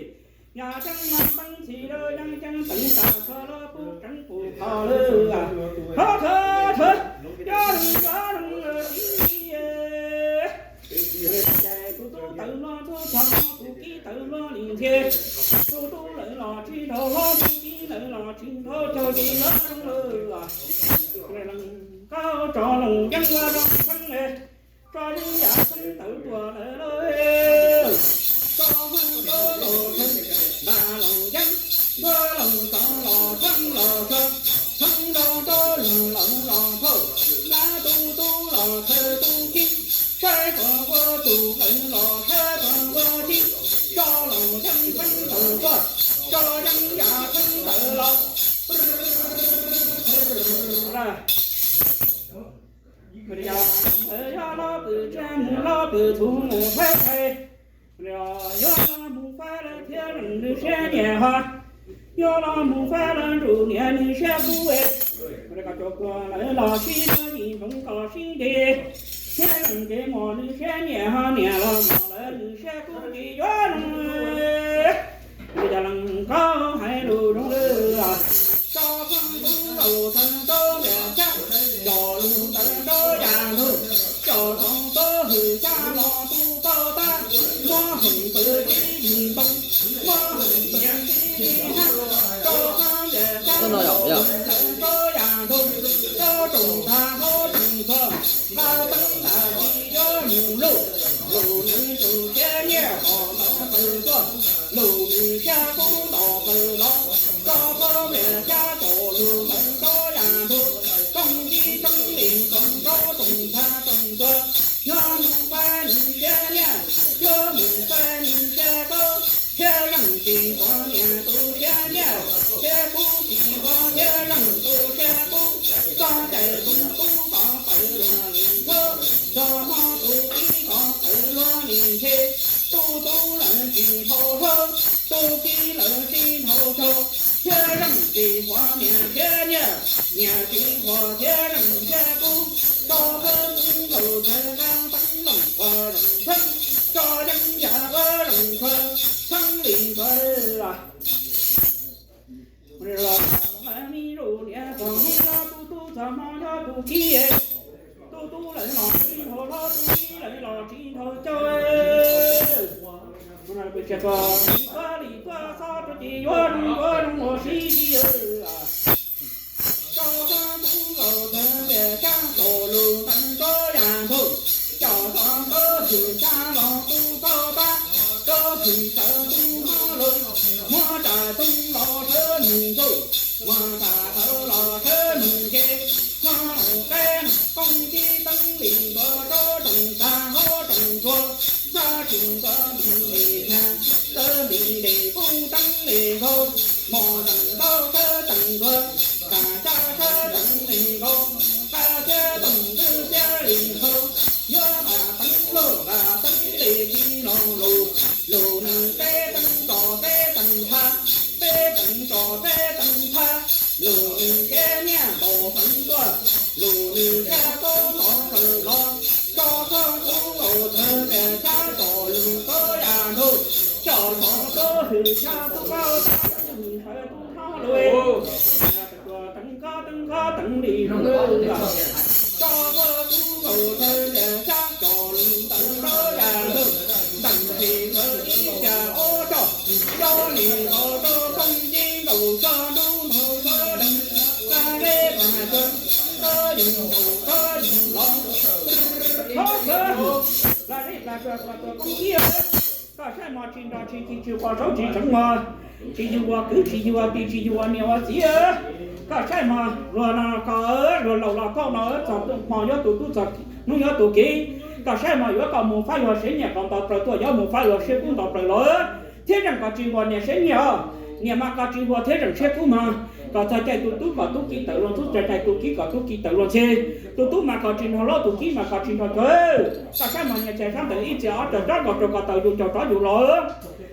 yam ceeb mas teeb txhis rau, ceeb ceeb teev tas txhua los pum ceeb pum phom lawm. Thab thab thab, cov zoo cov zoo los ntxhi. Ces tus tub tawv luag ntxhub, txog tus kiv tawv luag li ntxhi, tus tub lawv los tsis nrog hlob, tus kiv lawv los tsis nrog caug, ces yuav zoo lawm. Nkauj tso loos yeeb ua zoo txheeb le, tso yeeb yam txheeb tawv tuaj lawm lauj. Tso hmoob tso loos txheeb, nta loos yeeb, ntuav loos tso los txheeb los tso, txheeb nrog tso loos loos los phauj, nab tus tub los thawj tus kiv, saib puas ua tus lawv los saib puas ua kiv, tso loos yeeb txheeb tawv tuaj, tso yeeb yam txheeb tawv los. Yog los pwm tsev mus los pwm txhu mus faib thaij, yuav los mus faib lawv thiab nws siab nyiam ho, yuav los mus faib lawv nrug niam nws siab kub es, kom cov pluag lawv los sib lawv yim nploov kom sib nti, thiab leej kev muam nws siab nyiam ho, niam los mos lawv nws siab kub ces yuav zoo. Yog leej nkauj hais lus zoo lawm, tso faj tub laus tawv tub ntiam cab, coj lug tawv tub yam ntug, coj txoov tub hwm cab los tu tau tab, muab hwm pwm tib yim ntoo, muab hwm pwm tib yim hab, tso faj ntiam cab los tawv tub yam ntug, tso tsoom tag hlob tsoom txhuag, nqa teeb nqa tsi yuav mus luj, luj nws tus siab nyiaj hom nto plaws tuaj, luj nws siab kub nto plaws los, tso faj ntiam cab coj lug tawv tub yam ntug, tsoom tib tsoom li tsoom tsob tsoom tag tsoom txhuag, yuav mus faib nws siab nyiaj, yuav mus faib nws siab kub, thiab yeej tsis huam niam tus siab nyiaj, siab kub tsis huam thiab yeej tus siab kub, txoj cai tus tub kom tawv luag li nthawj, txoj hmoo tus kiv kom tawv luag li ntxhi, tus tub lawv tsis nthau hlob, tus kiv lawv tsis nthau tshau, thiab yeej tsis huam niam siab nyiaj, niam tsis huam thiab yeej siab kub, tso faj tub laus tawv tub ntiam cab los ua zoo txheeb, tso yeeb yam ua zoo tshua, txheeb li ntxhi. Txog hmo nyob tus kib, tus tub lawv los tsis nrog hlob, tus kib lawv los tsis nrog coj. Tus no pes tseg ko, lim tuaj lim tuaj xob rau ces yuav zoo yuav zoo los sib ntsib. Tso txog kuv nkaus tawv tias sab tso lus ntawd tso yam npaum, cov xov tawv hwm sab los tu pab pab, tawv hwm sawv tu hmo los, muab ras txoog los sawv nug nkaus, muab ras sawv los sawv nug ces, muab nug qeb nug qoob tib teeb li ntuav rau rooj tag hauv rooj tsuag, sab tsis ntuav li li na, tawv li li qoob teeb li nkaus, mos teem ntau sab teem ntuav, tas sab sab teem li nkaus, qab thiab toom twb thiab li nkaus, yuav tas teeb loj tas teeb li li lo lus, lus nws peb teeb tso peb teeb thab, peb teeb tso peb teeb thab, lus nws thiab niaj npaum feev tuaj, lus nws thiab tub tov plaws los, tso txog kuv nkaus tawv tias sab tso lus txo yam ntuj, cov xov tawv hwm sab tu pab pab, hwm sawv tu hmo los, teev ko teev ko teev li zoo, tso txog kuv nkaus tawv tias sab tso lus ntawd txo yam ntuj, nteem tsis tawv ib xya ob tso, cov li nkaus rau phooj ywg nkaus tso nruj npaum tso deev, xa leb pam tso, tso yus nkaus tso yus los, txhob txhawj, plas zeb plas tsuas tuas tuas koob ib, koj saib mos tsis nrog tsis ci tsis quas saub tsis tseev mos, tsis yug ua kwv tsis yug ua tij tsis yug ua niam ua txiv. Koj saib mos luag no ko, luag laus los kauj no txog hmo nyob tus tub txog hnub nyob tus kiv, koj saib mos yuav koj mus fab luag siab nyiam kom nto plaws tuaj, yuav mus fab luag siab kub nto plaws los, thiab zeem koj tsis npua niam siab nyiam os, niam mas koj tsis npua thiab zeem siab kub mog, kom txog caij tus tub kom tub kiv tawm luag ntxub, txog caij tus kiv kom tub kiv tawm luag ntxhi, tus tub mas koj tsis nrog hlob tus kiv mas koj tsis nrog cov, koj saib mos nyias txhais sab ntawd ib txhia ob txhia rov kom rau koj tawm yus caum rov yus los,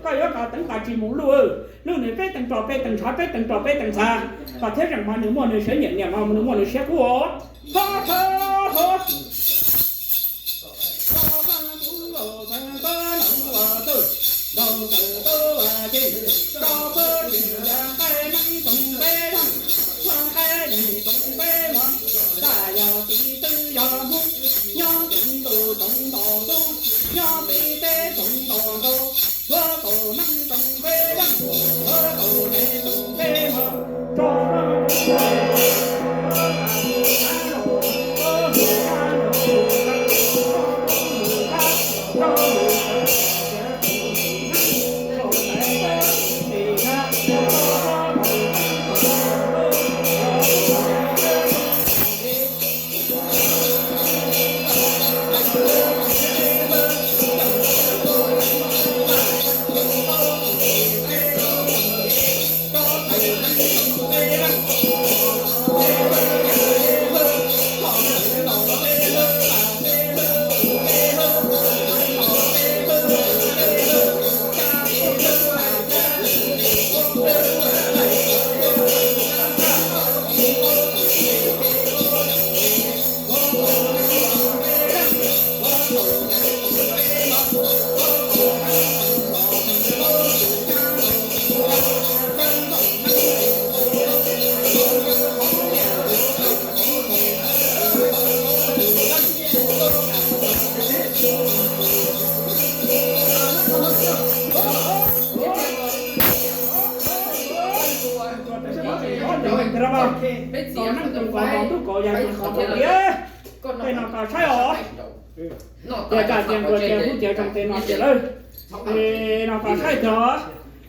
koj yuav koj teev tas tsis mus luj, luj nws peb teev tso peb teev ntshav peb teev tso peb teev ntxhab, koj thiab zeem mas nws muaj nws siab nyiam niam mas nws muaj nws siab kub os. Txhob txhawj, txhob txhawj, ntaus tawm tub ua tug, ntaus tawm tub ua ci, tso txhawb tsis ya qaib neeb tsoom peb leeg, txhua qaib yeej tsoom peb mos, txawm yog txiv twb yog hmoob, nyob txhua ntu tsoom nto ntuj, nyob txhua teb tsoom nto nkaus, txhua kaum neeb tsoom peb leeg, txhua kaum teb tsoom peb mos, tso Tau neej tau kov ntaus ntuj kov yag tau kov ntaus tiag. Tej no koj saib os. Tias kaj tias nkuas tias kub tias zoo tej no tias lawm. Tej no koj saib txog,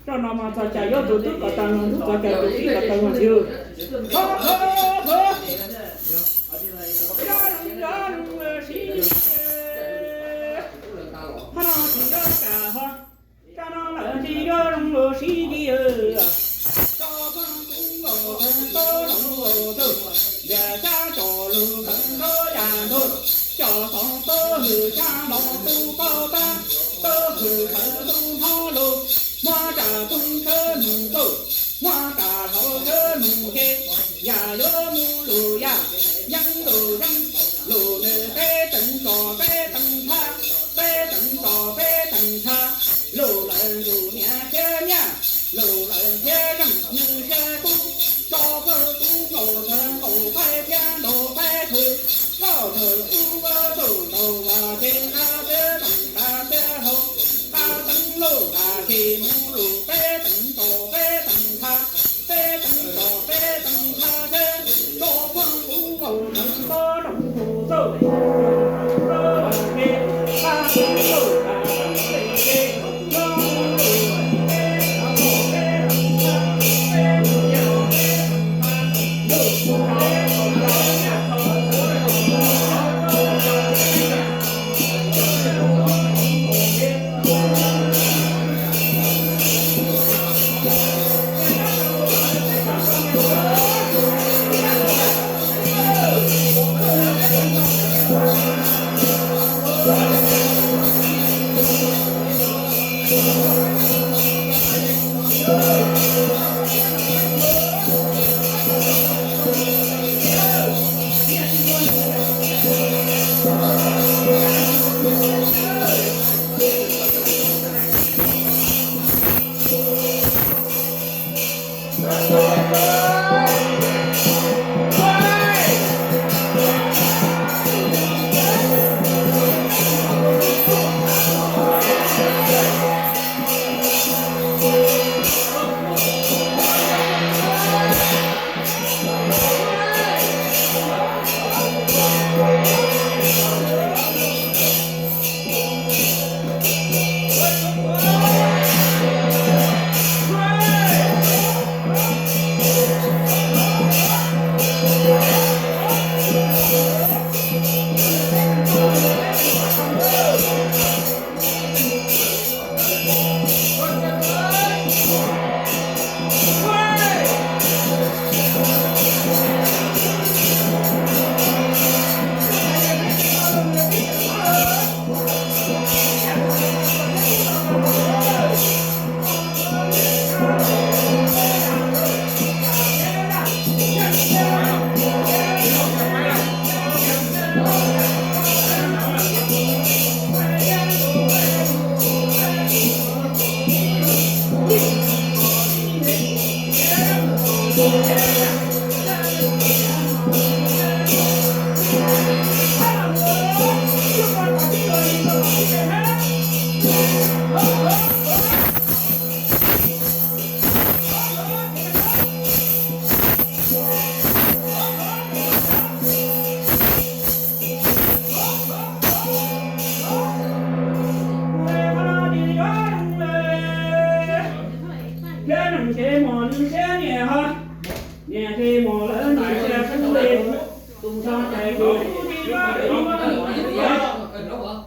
rau no mas txog cas yuav tus tub kom tau ntxub, txog cas tus txiv kom tau ntxub. Thov thov thov. Ho no tsis yuav cas ho, rau no lawm tsis yuav zoo los sib ntsib. Tso txog kuv nkaus tawv txo zoo los txog, yam sab tso lus ntawd txo yam ntuj, cov xov tawv hwm sab los tu pab pab, tawv hwm sawv tu hmo los, muab ras txoog sawv nug nkaus, muab ras hlau sawv nug ke, yam yuav mus lus yam, yeeb lus yeeb, lus nws peb teev tso peb teev thab, peb teev tso peb teev thab, lus lawv ntus niam thiab nyiaj, lus lawv thiab zeem nws siab kub, tso kawg kub nkaus tawv nkaus qaib thiab nto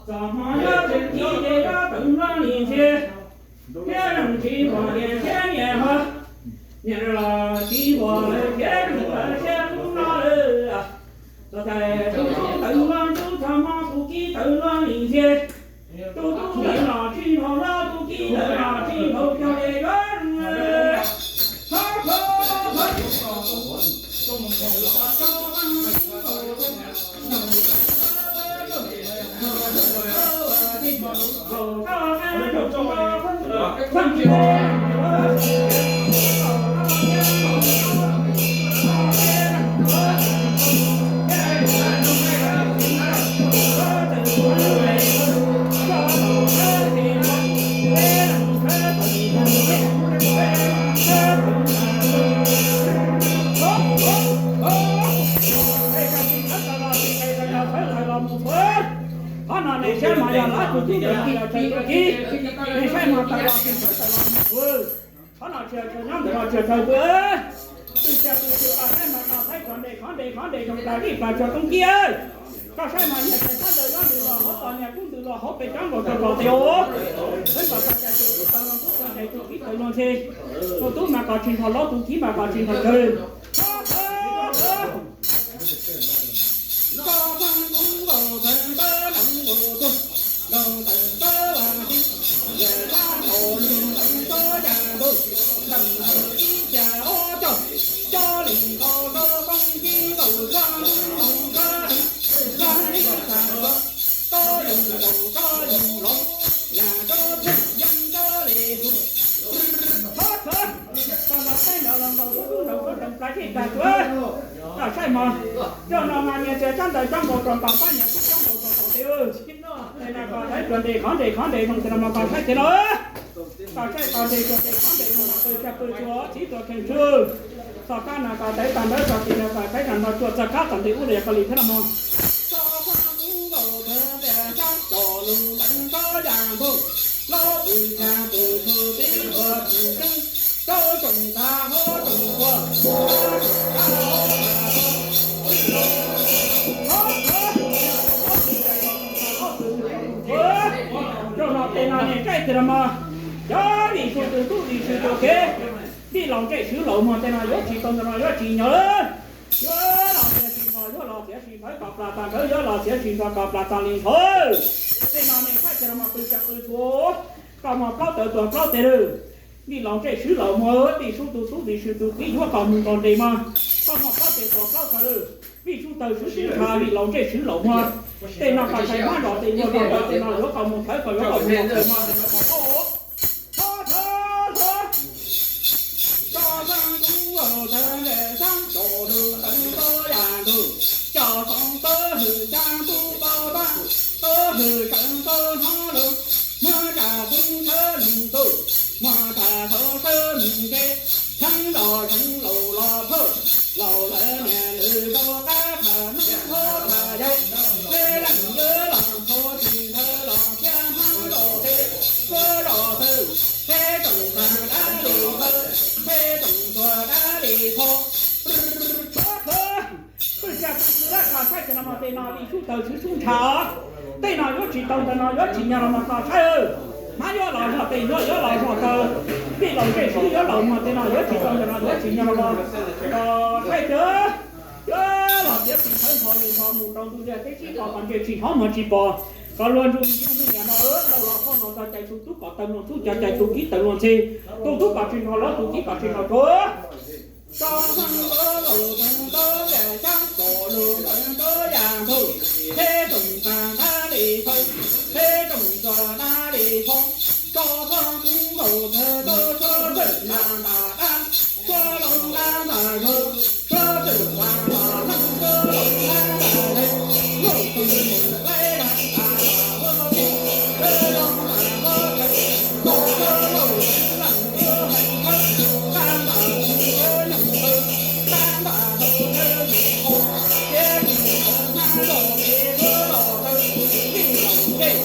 Txog hmo nyob tseem ci ces koj tawm hlo nim ntsia, thiab leej tsis pom niam thiab niam ho, niam los tsis pom lawm thiab leej lawv thiab hnub no lawm. Txog thaum tus tub tawm hlo ntub, txog hmo tus kib tawm hlo nim ntsia, tus tub niam los tsis nrog hlob, tus kib lawv los tsis nrog cog es yuav Qhov no nej saib mas yog lawv tus tub tus kib los tsis tus kib, nej saib mas tawm los tsis tawm los mus. Qhov no tsis tshua nyob ntawm no tsis tshua pw. Twb tsis tshua pw, saib mas no saib qhov ntej qhov ntej qhov ntej zoo plas lij plas tsua tub kib. Koj saib mas yog tes sab ntawd yob ntws los hauv, tos niag kub ntws los hauv pes cov nkaus rau kaus tes os. Peb kom tau cai tus tub tawm los ntub, tau cai tus kib tawm los ntse. Tus tub mas kom tsis nrog hlob, tus kib mas kom tsis nrog tsawg. saib ntawd los nkaus tub tub nraud tub nraud plab zej tag tuaj. Koj saib mog, coj no mas nyias txiav tsob ntawd tsob nkaus rau nkaus pab nyias tub tsob nkaus rau nkaus tes. Tes no koj saib tsuas ntes qhov ntes qhov ntes zoo tes no mas koj saib tes no. Koj saib koj ntes tsuas tes qhov ntes no mas pw tsa pw tsuas txiv tsuas kheej tswj. Txog kab no koj saib tag ntawd txog tes no koj saib tag nrho tsuas txog kab txog ntes ub los yog koj li thiab no mog. Tso faj kub nkaus thawv ntiag sab tso lug teev tsob yaj ntuj, los pw tsa pw tsuas txiv tsuas kheej tswj. Rau tsoom tag hov tsoom tuag, rau no tes no niag tsaij tes no mog, cov vim sub tus tub vim sub tus kev, vim laus ntsej swv laus muag tes no yuav tsis tau ntawm no yuav tsis nyob lawm. Yuav los txiav tsis nto yuav los txiav tsis nto kom plas tag nkawd yuav los txiav tsis nto kom plas tag li nthawv. Tej no niag tsaij tes no mog pw tsa pw tsuas, koj muag plaub tawv tuag plaub teg lawm. Vim laus ntsej swv laus muag vim sub tus tub vim sub tus kev yuav kom mus nkaus nres mog, koj muag plaub teg tuag plaub tawv lawm. Vim sub tawg swv sub ntsha vim laus ntsej swv laus muag. Tej no koj saib hmab zos tej nyuag zos tej no yuav kom mus thawv koj yuav kom mus nkaus nres mog. Tso xeeb kub nkaus thawv ntiag sab tso lug teev tsob yaj ntuj, coj txoov tawv hwm xyaa tub pab pab, tawv hwm sawv tawv hnov lug, muab tsa tub sawv lug tub, muab tsa tub sawv lug ntsej, xeeb zos xeeb laus los phauj, laus lawv niam lwm rau qab tham neeb thov tham yaig, leb leej yuav los thov tsis ntawd los thiab hmab zos tej, suav zos tawg, peb tsoom tag dab li tawg, peb tsoom tuag dab li tho. Pw tsa pw tsuas lawm koj saib tes no mog, tej no vim sub tawg swv sub ntsha os. Tej no yuav tsis tau ntawm no yuav tsis nyob los mog koj saib. Hmab yuav los zog tej yuav yuav los zog tawg, vim laus ntsej swv yuav laus muag tej no yuav tsis tau ntawm no yuav tsis nyob los mog koj saib tes. Yuav los tiav tsis thawv nthos li nthos mus rau ntuj tiaj teb sib qos qos ntse tsis hov muag tsis pom. Koj luag ntsug ntsug ntuj niam no laus los phauj no txog cais tug tub kom tawg luag txhub, cog cais tug kev tawg luag ntxhi, tus tub kom tsis nrho los tus kev kom tsis nrho tsuav. Tso xeeb kub nkaus thawv ntiag sab tso lug teev tsob yaj ntuj, peb tsoom tag dab li tawg, peb tsoom tuag dab li tho. Tso xeeb kub nkaus thawv ntiag sab tso lug nram nram dab, suav lug nram nram zog, suav txwm nram nram leej, suav lug nram nram leej, lub txwm lub leej nram nram ua tij, suav lug nram ua tij, suav lug nram leej ua heev khawb, nram nram leej ua nyoog tawg, nram nram leej ua nyoog qhuav, tiav tsis tawv hmab zos tej suav zos tawg, vim laus ntsej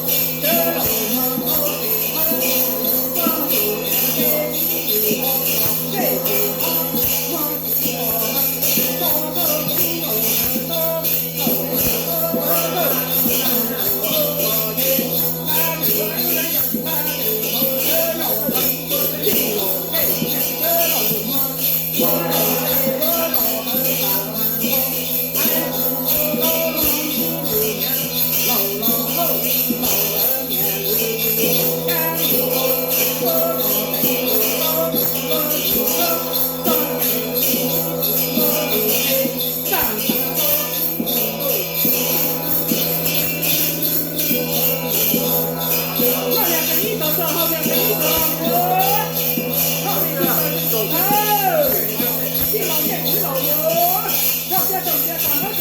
swv laus muag, tau tsis thawv tus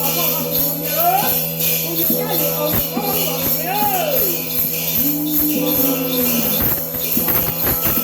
tub tub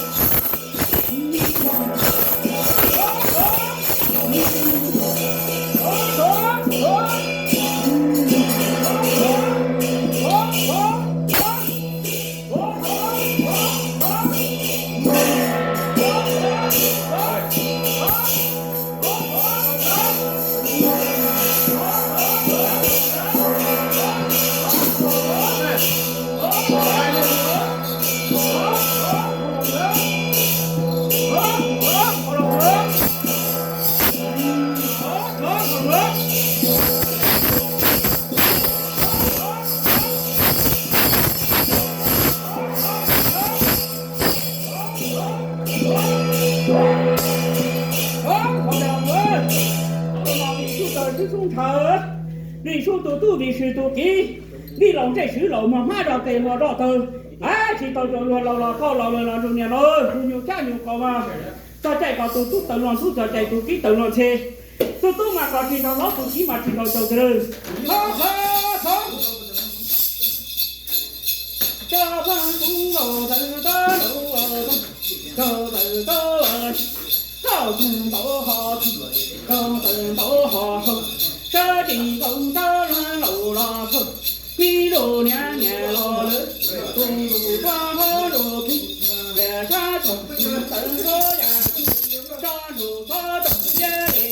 niam teb tsis tau ntsej tsis thawv muag. Vim sub tus tub vim sub tus kev, Vij laus ntsej swv laus mos hmab rau tes hluas rau taw, ab tsis tau rau luag laus los phauj laus lawm los nrug niam laus, tus nyuj cab nyuj qaus mas txog caij kom tus tub tawm luag ntxhub, txog caij tus kib tawm luag ntxhe. Tus tub mas kom tsis nrog hlob, tus kib mas tsis nrog caum tiag lawm. Thov, thov, thov. Coj pheej tub laus tawm tod laus, coj tawm tod, coj tawm ntau hos, coj tawm ntau hos hlau, sab tsis nkaus tab luag laus los phauj, me lus niam niam los lawm, tus ntuj tuaj hlob ntuj khib, yam sab tsoom tawm txhua yam, tso ntuj txhob tawm liab li,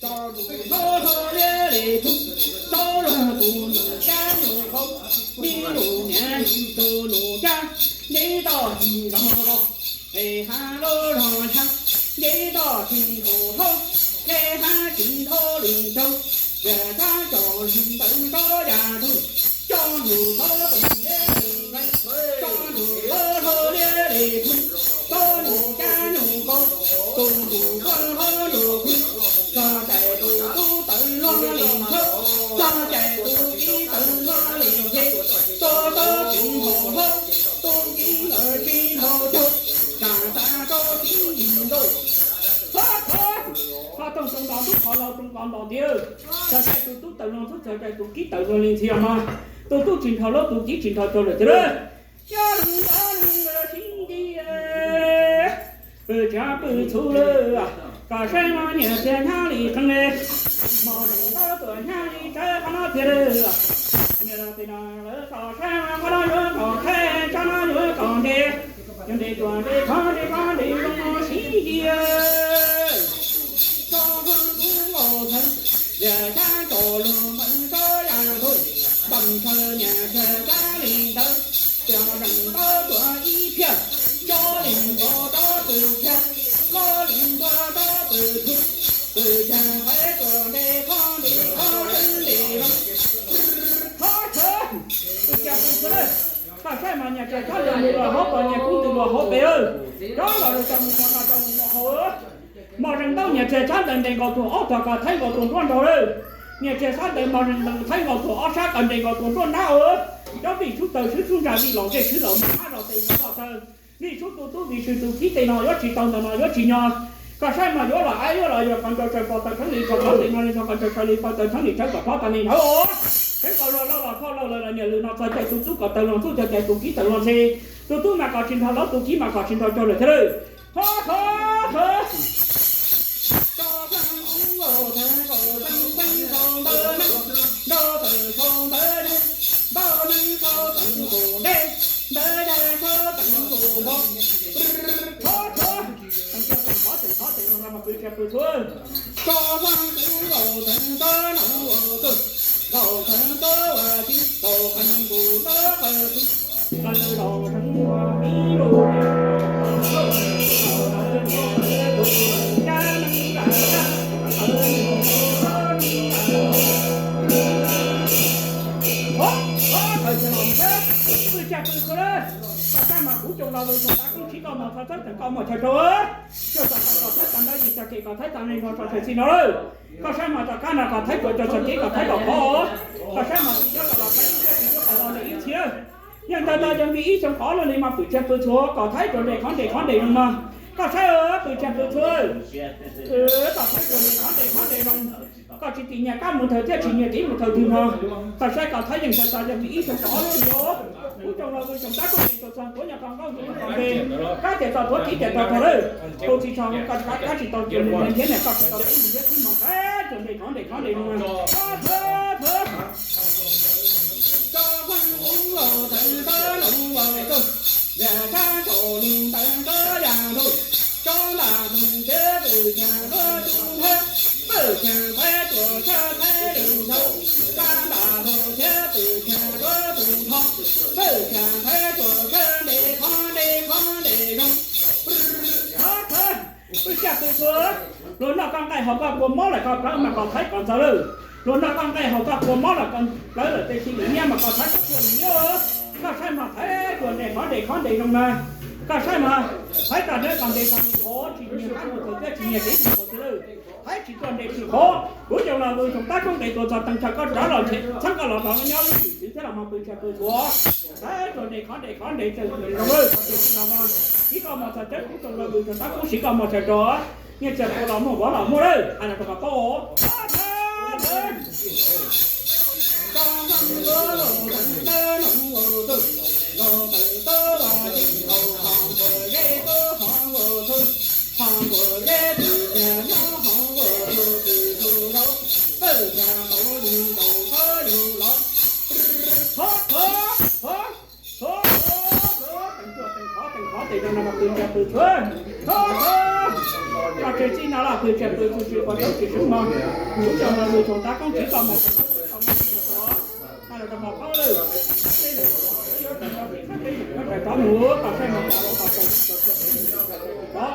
tso ntuj txhob hlob liab li phauj, txhob luag tus ntuj cab ntuj qaub, me lus niam tus ntuj cab, ntev toj tsis zog los, es hav lub zog ntshav, ntev toj tsis nkaus hlob, es hav tsis nkaus li caug, yam sab tsoom tawm txhua yam ntug, tso ntuj txhob tawm liab li, tso ntuj txhob hlob liab li phauj, txhob ntuj cab ntuj qaub, tus ntuj tuaj hlob ntuj khib, txog caij tus tub tawm luag li ntxhub, txog caij tus kib tawm luag li ntxhe, txog txhob tsis nkaus hlob, tus kib ntawd tsis nkaus caug, tsa tsa tso tsis nkaus. Thov, thov, thov rooj tso nto ntub, thov laus rooj nto nto ntiag, txog caij tus tub tawm luag ntxhub, txog caij tus kib tawm luag li ntxhe mas, tus tub tsis nrog hlob, tus kib tsis nrog caug lawm tiag lawm. Cov neeg cov neeg sib nti, pw tshav pw txhu lawm, kom saib mas nyias txiag hnyav li qee, mos zeem tau tuaj hnyav li tsawv qhov no tiag lawm. Nyias txiag no lawm kom saib mas qhov no yuav kom thaij, tsab no yuav kom nres, yuav nres tuaj nres qhov nres qhov nres zoo no sib nti. Tso hwj tub laus txhawv, yam sab tsoom luag npeev tso yam ntug, npeev ntshaw nyias txiag tsab li ntawd, txiag zeem tau tuaj ib phiaj, tso li nkaus rov pw tshav, lo li nkaus rov pw txhu, pw tshav nqaij tuaj nres qhov nres qhov nres zoo. Qhov txhawv, pw tshav pw txhu lawm, koj saib mas nyias txiag tsab ntawd mus los hauv pes, nyias kub ntws los hauv pes, cov los los tso mus mos no tso mus mos haus. Mos zeem ntaub nyias txiag tsab ntawd nres nkaus tuag ob tog, kom thaij nkaus tuag nruab nrog lawm. Nyias txiag tsab ntawd mos zeem ntaub thaij nkaus tuag ob sab, kom nres nkaus tuag nruab nrab os. Cov vij sub taw swb sub ntsa, vij laus ntsej swv laus mos hmab rau tes hluas rau taw, vij sub tus tub vij sub tus kib tes no yuav tsis tau ntawm no yuav tsis nyo. Koj saib mas yuav los ab yuav los yuav, qhov ntsaws tsaws pos taws theeb li, tsaws pos tes no li, tsaws qhov ntsaws tsaws li pos taws theeb li, tsaws kom pov tas li ntawd os. Tseev kom luag laus los phauj laus lawm los niam lwm no txog caij tus tub kom tawm luag ntxhub, txog caij tus kib tawm luag ntxhe. Tus tub mas kom tsis nrog hlob, tus kib mas kom tsis nrog caug lawm thiab lawm. Thov, thov, thov. Tso pheej tub laus txhawv, tso pheej pheej sau ntawv neeg, nrog tawm sau ntawv neeg, ntawv neeg sau teev nkaus ntej, ntawv dab sau teev nkaus npog. Thov, thov. Teev kiag teev qhov teev qhov teev zoo no mas pw tshav pw txhu. Tso pheej tub laus txhawv, tso laus txhawv, laus txhawv tub ua txiv, laus qee ntus tub qee txiv, qee laus txhawv ua txiv lus. Pw tshav pw txhu lawm. Koj saib mas kuv cov laus lawm, txog tav koob tsib koj mos txog txhawb teem koj mos chaw rau. Coj txog kom txhawb tag ntawd yim txoj kev kom thaij tag neeg nrog tso tshais txij no lawm. Koj saib mas tom qab no kom thaij tsuas cov txoj kev kom thaij kom qhov. Koj saib mas tsis nyob kom los thaij ib txhiab, tsis nyob kom los nres ib txhiab. Yog ntawd no yog vim ib xyoo qhov lawm li mas pw tshav pw txhu, kom thaij tsuas nres qhov nres qhov nres zoo mas. Koj saib pw tshav pw txhu, kom thaij tsuas nres qhov nres qhov nres zoo. Koj tsis tim nyias kab mus thaws thiab tsis nyias kev mus thaws twg mas, koj saib kom thaij yeej thaij txog yog vim ib xyoo qhov lawm li os. Kuv cov laus lawm, tsoom tab koj tsis tau txog tuav nyob qhov nkauj nyob qhov npe, kab tias txog tuav kev tias txog thaum lawm. Tus tsis txog koj kab tsis tau tias mus nrhiav niam, koj tsis tau kev mus nrhiav tib mos, thaij tsuas nres qhov nres qhov nres zoo mas. Thov, thov, thov. Tso pheej tub laus txhawv, tso laus txhawv, yam sab tsoom luag npeev tso yam ntug, tso ntam ntug thiab pw tshav tuaj tus nthawv, pw tshav thaij tsuas tshawb thaij li ntawd, tso ntam ntug thiab pw tshav tuaj tus nthov, pw tshav thaij tsuas tshawb nres qhov nres qhov nres zoo. Thov, thov. Pw tshav pw txhu, luag noj koj nqaij haus koj kua mob lawm koj plawv mas kom thaij kom ntxaws lawm. Luag noj koj nqaij haus koj kua mob lawm koj plawv lawm, tab sis lwm niab mas kom thaij kom tuaj lwm niab. Koj saib mas thaij tsuas nres qhov nres qhov nres zoo mas. Koj saib mas, haib tag nrho kom ntes tau mus qhov tsis nyiam kab mus thaum twg, tsis nyiam kev mus thaum twg lawm. Haib tsis txog ntes tsis qhov, kuv cov los vwm tsoom tab koob ntes tuaj txog teev chaw koj rov los txheb txhab koj los rov nyob lub txim txwv thiab los mos pw tshav pw tshuav. Haib tsuas ntes qhov ntes qhov ntes txawm zoo lawm txog tus tsis los mas, siv koj mos txhais tsawb kuv tsoom los vwm tsoom tab koob siv koj mos txhais rov, nyiaj txiag puas los muaj vov los muaj lawm hais los rau kom paub. Thov, thov, thov, thov, thov, teem tuaj teem qhov teem qhov tes zoo no mas pw tshav pw tshua. Thov, thov, koj tseem txij no los pw tshav pw tshua tsis pom tau tsis sub mog. Kuv cov los vwm tsoom tab koob siv koj mos txhais tsawb kuv tsoom los vwm tsoom tab koob siv koj mos txhais rov mus kom saib mos txhais rov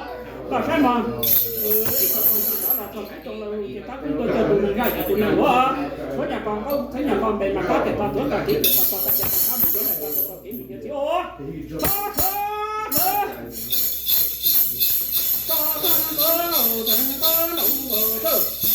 kom saib mos. Ib qho txog ntawd los txog kuv cov los vwm ces tab koob tuaj coj tus neeg zaj yam tus neeg ua, txhua nyuag qhov nqaub txhua nyuag qhov npe mas koj tias txog tuav txog kev tias txog txog txog tias txog qab mus yuav txog txog kev mus yuav txiv ua. Txog txog txog txog txog txog txog txog txog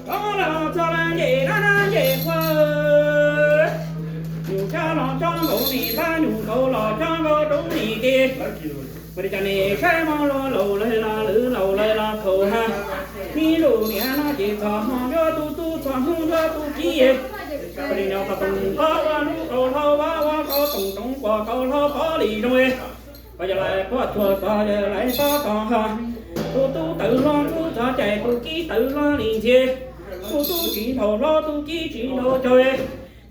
Cov los txog lawm nce dab dab nce qhua, nyuam sab los tsob nkaus nim npab, nyuam nkaus los tsob nkaus roob nim ke. Ua li cas nim saib mob luag laus lawm los lwm laus lawm los thaum ha, ib lub niam no ces txhom hmo yuav tus tub, txhom hmo yuav tus kiv. Ua li no qhov toom pob ua lub kaus hlau, ua ua qhov toom toov pom kaus hlau pom li zoo. Pog yawg laus pog cuag, pog yawg laus pog tod ha, tus tub tawm hlo txhub txhov cai, tus kiv tawm hlo li ntxhias, tus tub tsis ntaus hlo, tus kiv tsis ntaus cog.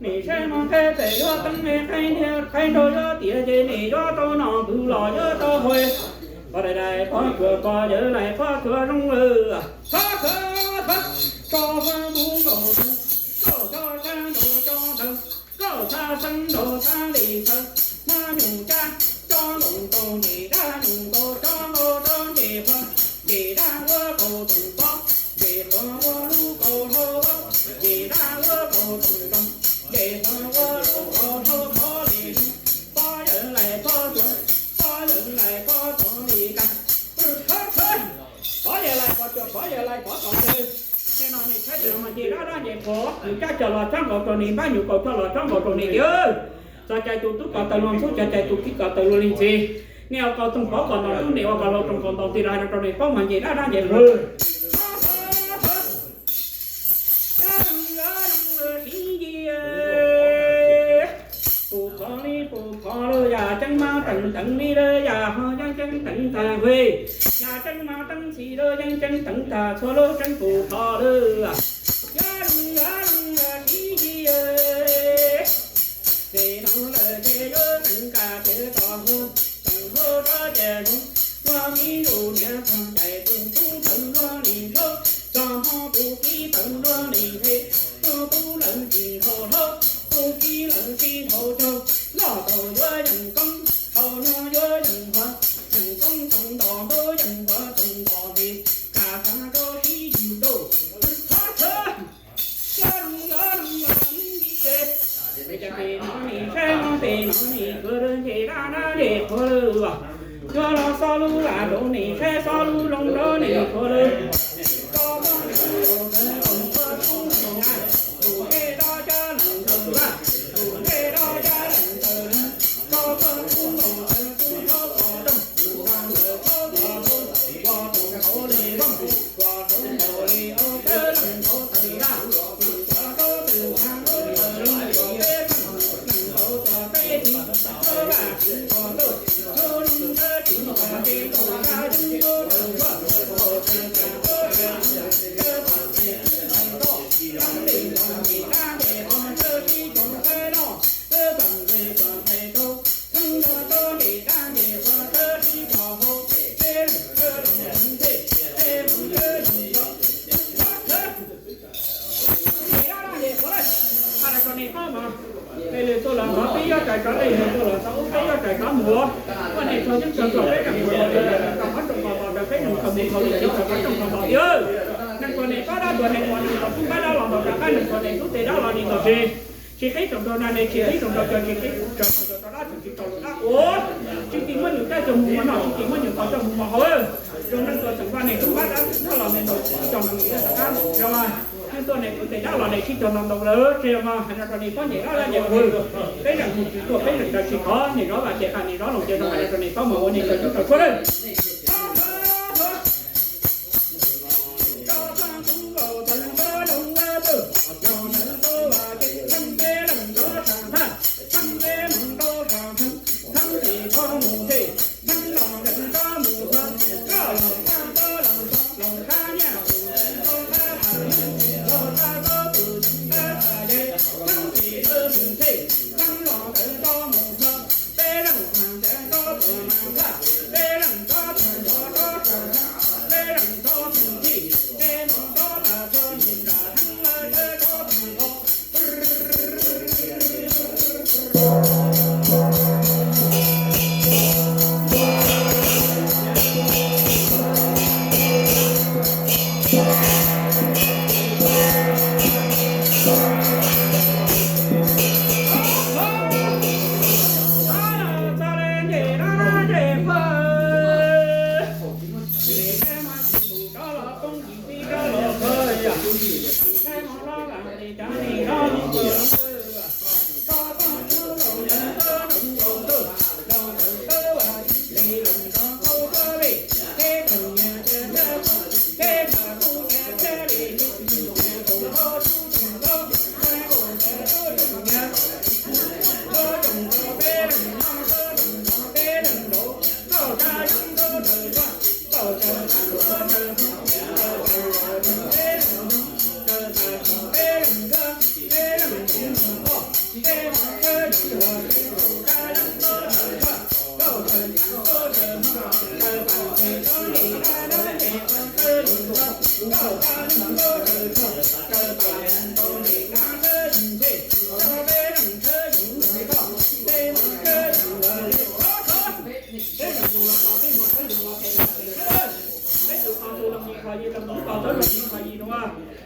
Nim saib mob qheb pem yuav teeb, qheb nrau yuav tiav, ces nim yuav tau noj, npws los yuav tau haus. Pog laus laus pog cuag, pog yawg laus pog cuag zoo lawm. Txhob khawv, tso fab npub nkaus ntawd, koj tso tsab nraud tso ntawd, koj xa xeeb nraud xab li xawv, hmab nyuj tsab tso nkaus nkaus, nce dab nyuj nkaus tso nkaus rau nce qhua, nce dab ua kaus toom pob, nce qhua ua lub kaus hlau, nce dab ua kaus toom toov, nce qhua ua lub kaus hlau pom li zoo. Pog yawg laus pog cuag, pog yawg laus pog tod li cas. Pog yawg laus pog cuag, pog yawg laus pog tod li. Tej no nim saib tes no mas nce dab dab nce qhua, nyuam tsab coj los tsob nkaus rau nim npab, nyuam kaus coj los tsob nkaus rau nim tiag. Txog cai tus tub kom tawm luag ntxhub, txog cai tus kiv kom tawm luag li ntxhi. Nej ua kaus toom pob kom ntaus ntub, nim ua kaus hlau toom nkaus ntaus, tig los rau nim paub mas nce dab dab nce qhua. Pum phom li pum phom lawm yam ceeb mas teev teev li lawm yam ho yeej ceeb teev tag nqe, yam ceeb mas teeb ntxhi lawm yeej ceeb teev tag txhua lub tseeb pum phom lawm. Yog zoo yog zoo sib nci, ces no lawm ces yuav tseem kam ces tom hua, tseem hua rov ces zoo. Luag mi lus niam txog cais tus tub tawm luag li ntshav, txog hmo tus kiv tawm luag li nthe. Tus tub lawm tsis nrhau hlau, tus kiv lawm tsis nrhau caug, loj tau yuav yeej koob, thaum no yuav yeej huav, yeej koob tau nto ntuj yeej huav tau nto nthe, kam xav rau sib yig ntuj. Qhov chaw, xyov zoo yog zoo los sib nci, cas tes no nim saib mob tes no nim khuav lawm nce dab dab nce qhua lawm. Yuav los xob lub lam rau nim saib xob lub loog rau nim qhua lawm. Koj muab kuv los tes no kuv Peb lwm tuaj los no peb yob rais rov, peb lwm tuaj los tau ub peb yob rais rov mus. Ua nej tsaug yeej tsaug txog peb neeg mus los rau qhov rooj qhov vos rau peb neeg khaws mus khaws lwm tsis tau qhov rooj qhov vos tiag. Neeg tuag nej pab dab tuag nej mus, neeg tau tub pab dab los ntaus rov qab, neeg tuag nej tub tej dab los li ntaus tsev. Tsis qhib tsoom nrog nag, nej tsis qhib tsoom nrog cov, tsis qhib tsoom nrog cov rau dab tsis tau lus dab ua. Tsis ti muab nws coj mus mos noj, tsis ti muab nws qhov coj mus mos haus. Zoo neeg tuag tseem npaj nej tub pab dab los nej ntaus coj mus rov qab, neeg tuag nej tub tej dab los nej sib cog ntaus ntaus lawm, tsis yog mas hais no rau nej pab nyiam dab dab nyiam qhua. Peb zeem mus tsis tuaj, peb zeem raws tsis thov, nej zov vam ces qhia nej zov loos ces zoo hais no rau nej pab mus ua nej tsaug yeej tsaug tshua lawm.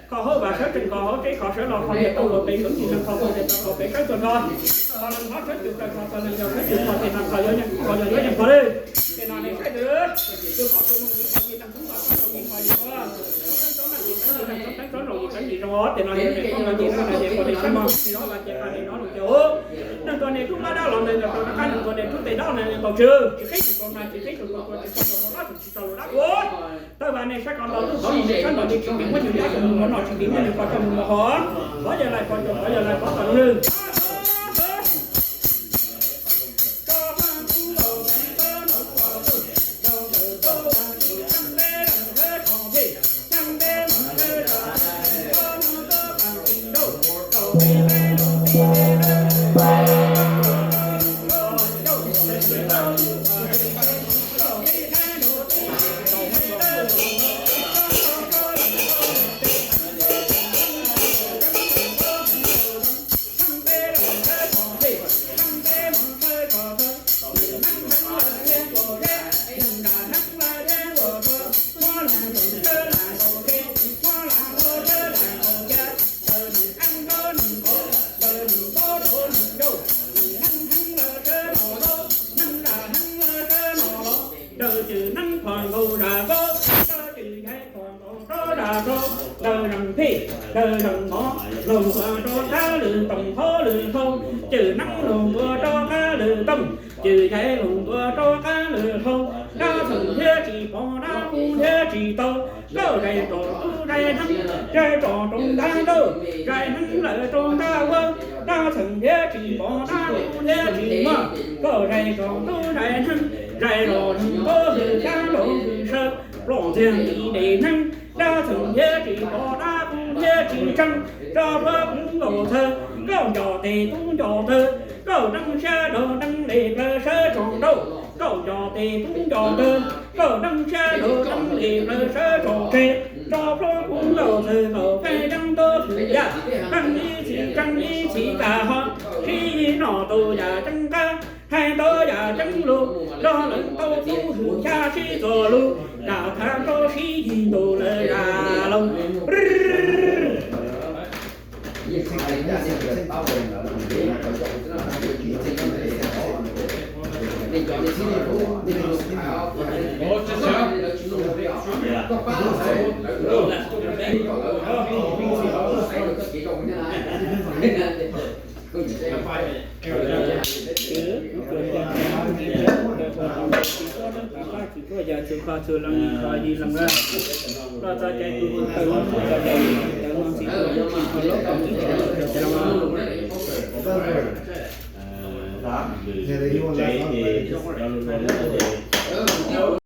Kho hauv vam sawv tsees kho hauv tsev, kho sawv los kho niam tau los pem koob, tsis neeg kho kuv tes tau kho pem sawv tuag nrho. Kho neeg hlob sawv tsees kho, kho neeg yau sawv tsees kho, tes neeg kho yau yeej kho, yau yuav yeej kho li. Ces no nej saib tus, tus kho tus neeg yim kho yim, neeg koob kho neeg yim kho yim, neeg tsob neeg yim teev yim, neeg tsob teeb tsob zoo yim teev yim zoo os. Ces no nej pom no ces no ces kho nej saib mog, nej zov vam ces qhia nej zov loos ces ub. Neeg tuag nej tub pab dab los ntawd ntaus rau qab, neeg tuag nej tub tej dab los ntaus tswv, tsis qhib tsis tau nag, tsis qhib tsis tau tua, tsis tau tua dab, tsis tau lus dab ua. Tawb vam nej saib qhov ntau lub hauv, nej saib ntau nej tsis ti muab nws coj mus mos noj, tsis ti muab nws qhov coj mus mos haus. Pov yawg laij pov cov, pov yawg laij pov tom lub. Daws tsis neeb qhov nkaus zam nkaus, daws tsis yaim qhov nkaus rov zam nkaus, daws zam phij, daws zam mov, lug ua rau thab lwm toom hauv lwm Tub zais neeg, zais tsom rau ntab nrauj, zais neeg lawm rau ntab ua, dab txheem thiab tsis pom dab kub thiab tsis muaj, koj zais tsom tub zais neeg, zais los neeg nqub hwm xyab los hwm saw, plom txiag nti dej neeg, dab txheem thiab tsis pom dab kub thiab tsis tseeb, tso plhuav kuv nkaus txhawv, koj nco tes tub nco taw, koj deev siab rau deev li plawv sawv tsom nrauj, koj nco tes tub nco taw, koj deev siab rau deev li plawv sawv tsom tseg, tso plhuav kuv nkaus txhawv nkaus feeb deev tub hwm yaj, deev ib txhis tseeb ib txhis kag hov, sib yig noj tau yam tseeb qab, hais tau yam tseeb lus, nrog lawv tau tub hwm xyab sib txuas lus, kam thav nrov sib yig ntus lawv zam laug.